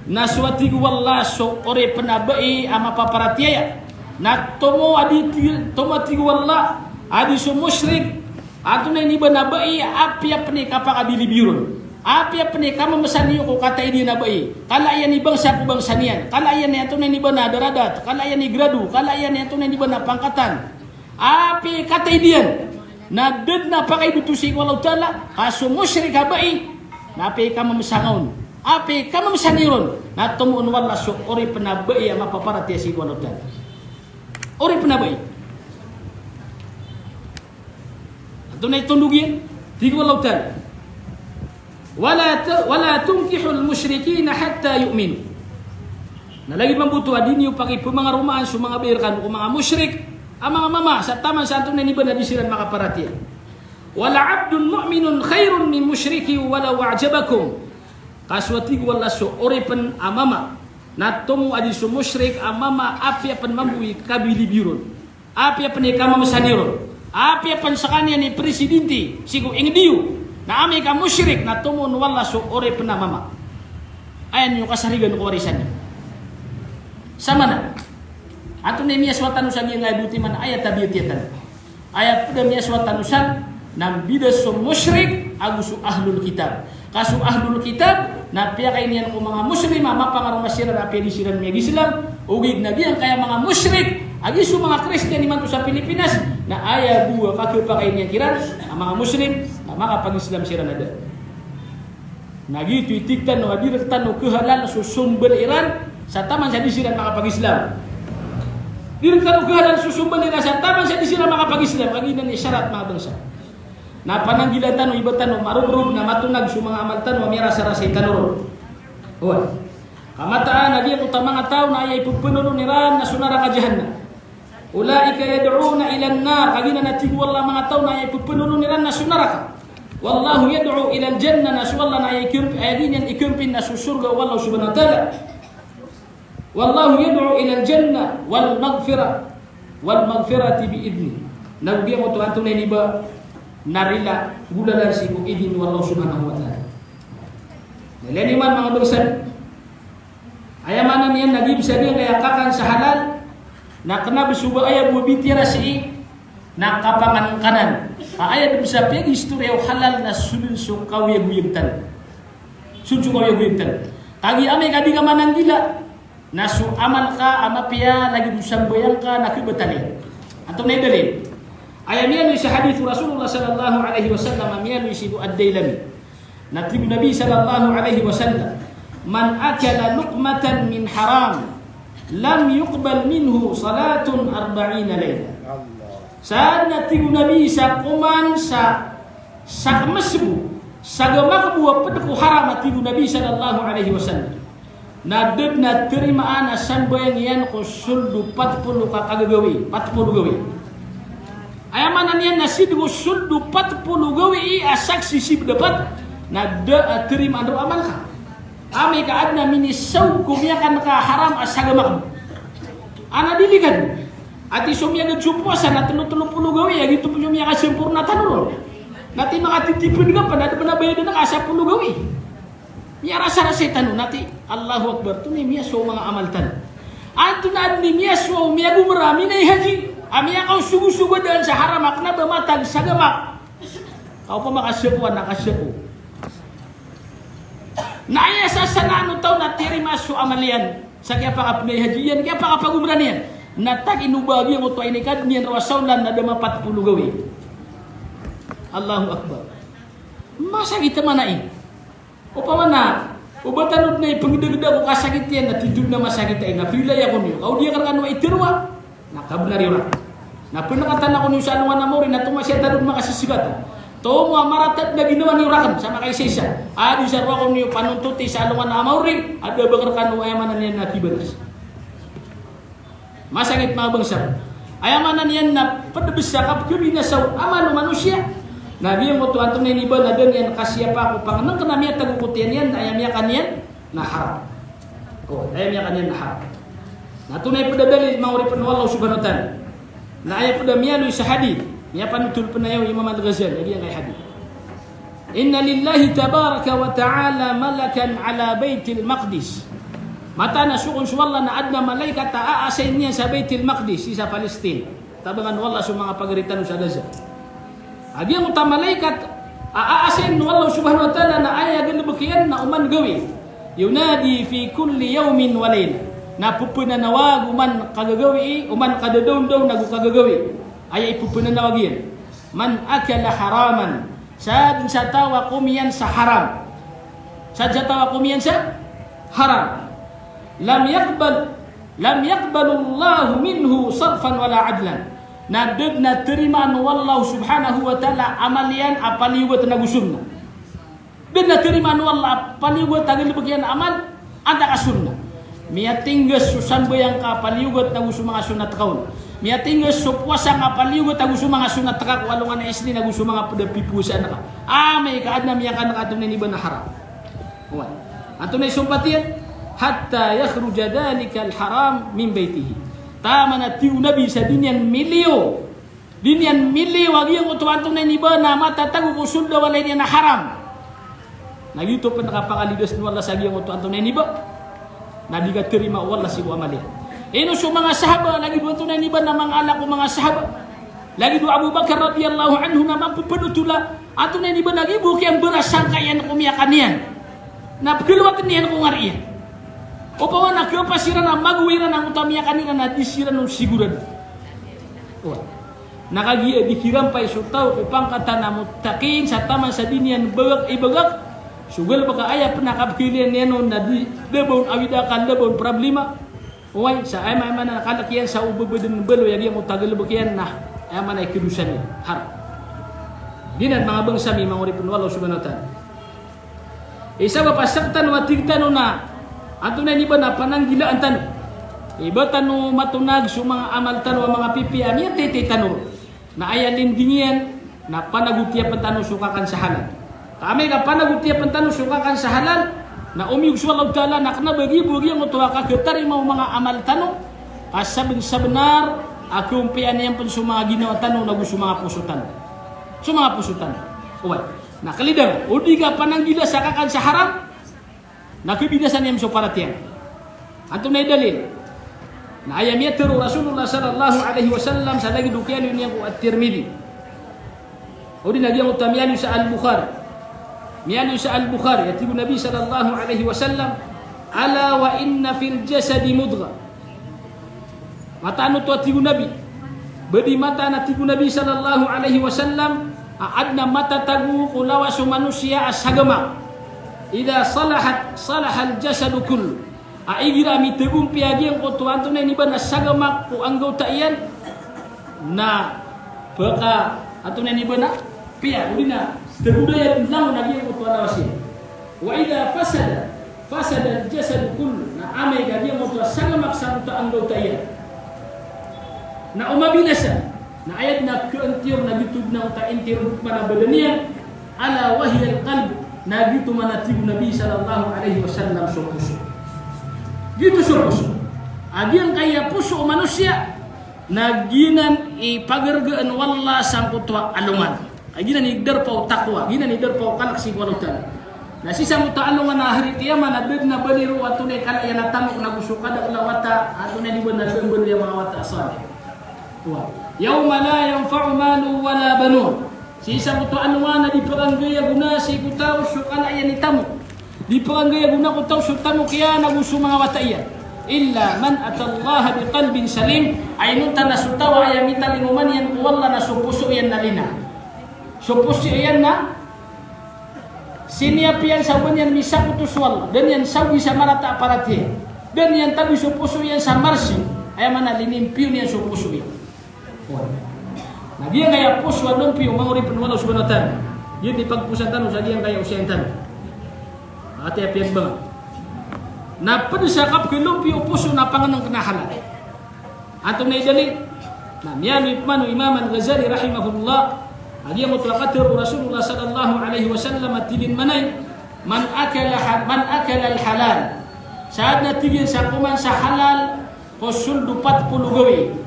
Na so, a tig o Allah, so oripn a bai a mapaparatiyaya. Na tomo a di ti-, tomo, a tig o Allah, a di so mushrik, antonaa ini ba na bai a apiya pn i kapakabilibiyo ron. Apiya pn i kamamsa niyo ko kataid iyan a bai. Kala iyan i bangsa ko bangsa niyan. Kala iyan i antonaa ini ba na daradat. Kala iyan i grado. Kala iyan i antonaa ini ba na pangkatan. Apiya i kataid iyan na da dn a pakaiboto sii ko Allahu Ta'ala, ka so mushrik a bai, na apiya i kamamsa nga on, apiya i kamamsa niyo ron, na tomo on o Allah so oripn a bai a mapaparatiyaya sii ko Allahu Ta'ala. Oripn a bai. Antonaa i tondog iyan? Tig o Allahu Ta'ala, "Wala ta-, wala tunkihul mushrikina hatta yu'minu." Na lagid mambo oto a di niyo pakipamangaromaan so manga bai rkano ko manga mushrik a manga mama sa taman sa antonaa ini ba na di siran makaparatiyaya. "Wala abdun mu'minun khairun min mushrikin walaw a'jabakum." Ka so, a tig o Allah, so oripn a mama na tomo a di so mushrik a mama, apiya pn mambo i kabilibiyo ron. Apiya pn i kamamsa niyo ron. Apiya pn skaniyan i presidente sii ko India. Na amay ka mushrik na tomo on o Allah so oripn a mama. Aya niyo kasarigan ko warisan iyan. Samana. Antonaa i miyasowa tano sa giyangkaya dotiman a aya tabiya tiyatan. Aya pd a miyasowa tano san na mbida so mushrik ago so ahlul kitab. Ka so ahlul kitab na piyakainiyan ko manga Muslim a mapangaroma siran a piyadi siran miyag-Islam, ogaid na giyangkaya manga mushrik a giya so manga Kristiyan imanto sa Pilipinas, na aya bo a kakhapakainiyan kiran a manga Muslim na makapag-Islam siran a da. Na giyoto i tig tano a di rktano khahalal so sombal iran sa taman sa di siran makapag-Islam. Di rktano khahalal so sombal iran sa taman sa di siran makapag-Islam. Kagiya inan i sarat, manga bangsa. Na pananggilaan tano, iba tano marogrog na matonag so manga amal tano a miyarasarasay tano ron. Oway. Ka mataan a giyangkoto a manga taw na aya ipphanoolon iran na so naraka jahannam. Ulaika yad'una ilan nar, kagiya na tig o Allah a manga taw na aya ipphanoolon iran na so naraka. Wallahu yad'u ilal jannah, na so Allah na aya ikamp-, aya giya niyan ikampin na so sorga o Allah subhanahu wa ta'ala. Wallahu yad'u ilal jannah wal maghfirah, wal maghfirati bi idhnih. Na giyangkoto antonaa ini ba na rila, golalan sii ko idin o Allah subhanahu wa ta'ala. Na ilay niyo man, manga bangsa, aya maana niyan na giya bs a giyangkaya kakan sa halal na kna bs o ba aya bo a bitiyara sii na kapangankanan. Ka aya dn bs a piyag-istoriya o halal na so dn so kaoyagoyag tano. So dn so kaoyagoyag tano. Kagiya amay ka di ka mananggila na so amal ka a mapiya lagid o sambayang ka na khabatal iyan. Antonaa i dalil? Aya miyaaloy sa hadith o Rasulullah sallallahu alaihi wasallam a miyaaloy sii ko Ad-Dailami. Na tig o Nabi sallallahu alaihi wasallam, "Man akala luqmatan min haram, lam yuqbal minhu salatun arba'ina laylah." Sa na tig o Nabi sa koman sa, sa kmsbo, sa gamak bo a pd ko haram, a tig o Nabi sallallahu alaihi wasallam, na da dn a tarimaan a sambayang iyan ko sold o pat polo ka kagagawii, pat polo gawii. Aya maana niyan na sii ko sold o pat polo gawii a saksi sii bo dapat, na da a tarimaan roo amal ka. Amay ka adn a minisaw ko miyakan ka a haram a sa gamak bo. Ana dilikan. Ati so miyagad so powasa na tlo, tlo polo gawii, a giyoto pn so miyakasamporna tano ron. Na ati makatitipd ka pn, adn pn a bayadan ka a sapolo gawii. Miyarasarasay tano, na ati, Allahu Akbar, antonaa i miyasowa o manga amal tano. Antonaa dn i miyasowa o miyagomra, minay haji, a miyakaosogosog a daan sa haram a kna ba matag sa gamak. Ka opama ka sako, ana ka sako. Na aya sasanaan o taw na tiyarima so amal iyan sa kiyapakapnay haji iyan, kiyapakapagomra niyan. Na tag ino ba giyangkoto a inikadn iyan roo a saolan na da mapat polo gawii. Allahu Akbar. Masakit a maana i. Opama na, o ba tano dn a ipngdagdag o kasakit iyan na titho dn a masakit a ina, prilaya ko niyo. Ka o di akn rkano a iterwa, na kabnar iyo rakn. Na pnakatan ako niyo sa alongan a maori na tomo a siya tano dn makasisgata. Tomo a marata dn a ginawa niyo rakn sa makaisaisa. A di sa roo ako niyo panontoti sa alongan a maori, a da a ba akn rkano, aya maana niyan na kibalas. Masakit, manga bangsa. Aya maana niyan na pd bs a kapkhabinasa o amal o manosiya. Na giyangkoto antonaa ini ba na da niyan kasiyapa ko pangnngkn a miyatago ko tiyan iyan, na aya miyakan iyan na haram. O, aya miyakan iyan na haram. Na antonaa i pd a dalil, manga oripn o Allah subhanahu wa ta'ala? Na aya pd a miyaaloy sa hadith, miyapanothol pn aya o Imam Al-Ghazali a giyangkai a hadith. Inna lillahi tabaraka wa ta'ala malakan ala Baitil Maqdis. Mataan a so kon so Allah na adn a malaikat a a-assign iyan sa Baitil Maqdis, sii sa Palestine. Tabangan o Allah so manga pagari tano sa Gaza. A giyangkoto a malaikat a a-assign o Allah subhanahu wa ta'ala na aya galbk iyan na oman gawii. Yunadi fi kulli yawmin wa layla. Na pphananawag oman kagagawii, oman kadadawndawn ago kagagawii. Aya ippananawag iyan. Man akala haraman, sadn sa taw a komiyan sa haram. Sadn sa taw a komiyan sa haram. Lam yaqbal, lam yaqbalillahu minhu sarfan wala adlan. Na da dn a tarimaan o Allah subhanahu wa ta'ala a amal iyan a paliyogat ago sunnah. Da dn a tarimaan o Allah a paliyogat a galbk iyan a amal, antaa ka sunnah. Miyatinggas so sambayang ka a paliyogat ago so manga sunnat ka on. Miyatinggas so powasa ka a paliyogat ago so manga sunnat ka ko alongan a Isnin ago so manga pd a pipowasaan ka. Amay ka adn a miyakan ka antonaa ini ba na haram. Oway. Antonaa i sompat iyan? Hatta yakhruja dhalikal haram min baitihi. Taman a tig o Nabi sa di niyan miliyo Di niyan miliyo a giyangkoto antonaa ini ba na matatago ko sold a walay niyan a haram. Na giyoto pn a kapakalidas o Allah sa giyangkoto antonaa ini ba na di katarimaa o Allah sii ko amal iyan. Ino so manga sahaba, lagid o antonaa ini ba na manga ala ko manga sahaba. Lagid o Abu Bakar radiyallahu anhu na mapeped o tola, antonaa ini ba na gibo kiyan barasangka iyan ko miyakan iyan. Na pegelowat iyan ko ngari iyan. Opama na kepasiran a mago iran angkoto a miyakan iran na di siran on sigurado. Oway. Na kagiya di kirampay so taw ko pangkatan a muttaqin sa taman sa di niyan bagak ibagak so galebek a aya pen a kapegelian iyan on na di, da ba on awida ka, da ba on problema. Oway, sa aya ma-, aya maana na kalek iyan sa o bebeden baloy a giyangkoto a galebek iyan na aya maana i kedosa niyan. Haram. Giyanan manga bangsa mi, manga oripen o Allah subhanahu wa ta'ala. Isa ba pasek tano a tig tano na antonaa ini ba na pananggilaan tano. Iba tano matonag so manga amal tano a manga pipiya a miyataytay tano. Na aya linding iyan na panagotiyapen tano so kakan sa halal. Ka amay ka panagotiyapen tano so kakan sa halal, na omiyog so Allahu Ta'ala na kena ba gibo giyangkoto a kaketarima o manga amal tano, ka saben-, sabenar a keompiyaan iyan pen so manga ginawa tano nago so manga poso tano. So manga poso tano. Oway. Na kalidang, o di ka pananggila sa kakan sa haram, na kebinasa niyan so paratiyaya. Antonaa i dalil? Na aya miyatero o Rasulullah sallallahu alaihi wasallam sa lagid o kiyaaloy niyan ko At-Tirmidhi. O di na giyangkoto a miyaaloy sa Al-Bukhari. Miyaaloy sa Al-Bukhari, a tig o Nabi sallallahu alaihi wasallam, "Ala wa inna fil jasadi mudghah." Mataan oto a tig o Nabi. Ba di mataan a tig o Nabi sallallahu alaihi wasallam, a aden a matatago ko lawas o manosiya a sagamak. Idha salahat, salahal jasadu kullu. A igira a mitagompiya giyangkoto a antonaa ini ba na sagamak ko anggawta iyan, na peka antonaa ini ba na piya, o di na tagoda iyan langon a giyangkoto a lawas iyan. Wa idha fasada, fasadal jasadu kullu. Na amay ka giyangkoto a sagamak sangkoto a anggawta iyan, na o mabinasa, na aya den a keentir na giyoto den a anggawta intir, mana badan iyan, ala wa hiyal qalb, na giyoto man a tig o Nabi sallallahu alaihi wasallam so poso. Giyoto so poso. A giyangkaya poso o manosiya, na giyanan i pagargaan o Allah sangkoto a alongan. A giyanan i darpa o taqwa, giyanan i darpa o kalek sii ko Allahu Ta'ala. Na sii sangkoto a alongan a hari qiyamah na da den a bali roo antonaa i kala iyan a tamok nago so kadakl a wata, antonaa i ba na da den a bali a manga wata a salih. Wa yawma la yanfa'u malun wala banun. Sii sangkoto a alongan a di pakanggay a gona sii ko taw so kala iyan i tamok. Di pakanggay a gona ko taw so tamok iyan ago so manga wata iyan. Illa man atallaha biqalbin salim. Ay inonta na so taw a aya mitalingoman iyan ko Allah na so poso iyan na lina. So poso iyan na siniyap iyan sa ba niyan misakoto so Allah. Da niyan sawi sa marata a paratiyaya. Da niyan tawi so poso iyan sa marsi. Aya maana linimpiyo niyan so poso iyan. Na giyangkaya poso a lompiyo, manga oripen o Allah subhanahu wa ta'ala. Giyoto i pagposan tano sa giyangkaya osayan tano. Ati a piyagbangan. Na ped sa kapkalompiyo o poso na pangenengken a halal. Antonaa i dalil? Na miyaaloy pman o Imam Al-Ghazali rahimahullah, a giyangkoto a katero o Rasulullah sallallahu alaihi wasallam a tig iyan manay, man akala ha-, man akala al-halal. Sa aden a tig iyan sa koman sa halal ko sold o pat polo gawii.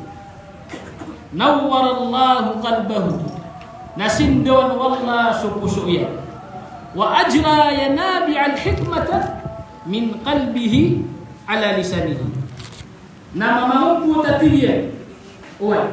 Nawwarallahu qalbahu. Na sindawan o Allah so poso iyan. Wa ajra yanabi'al hikmata min qalbihi ala lisanihi. Na mamangogowat a tig iyan. Oway.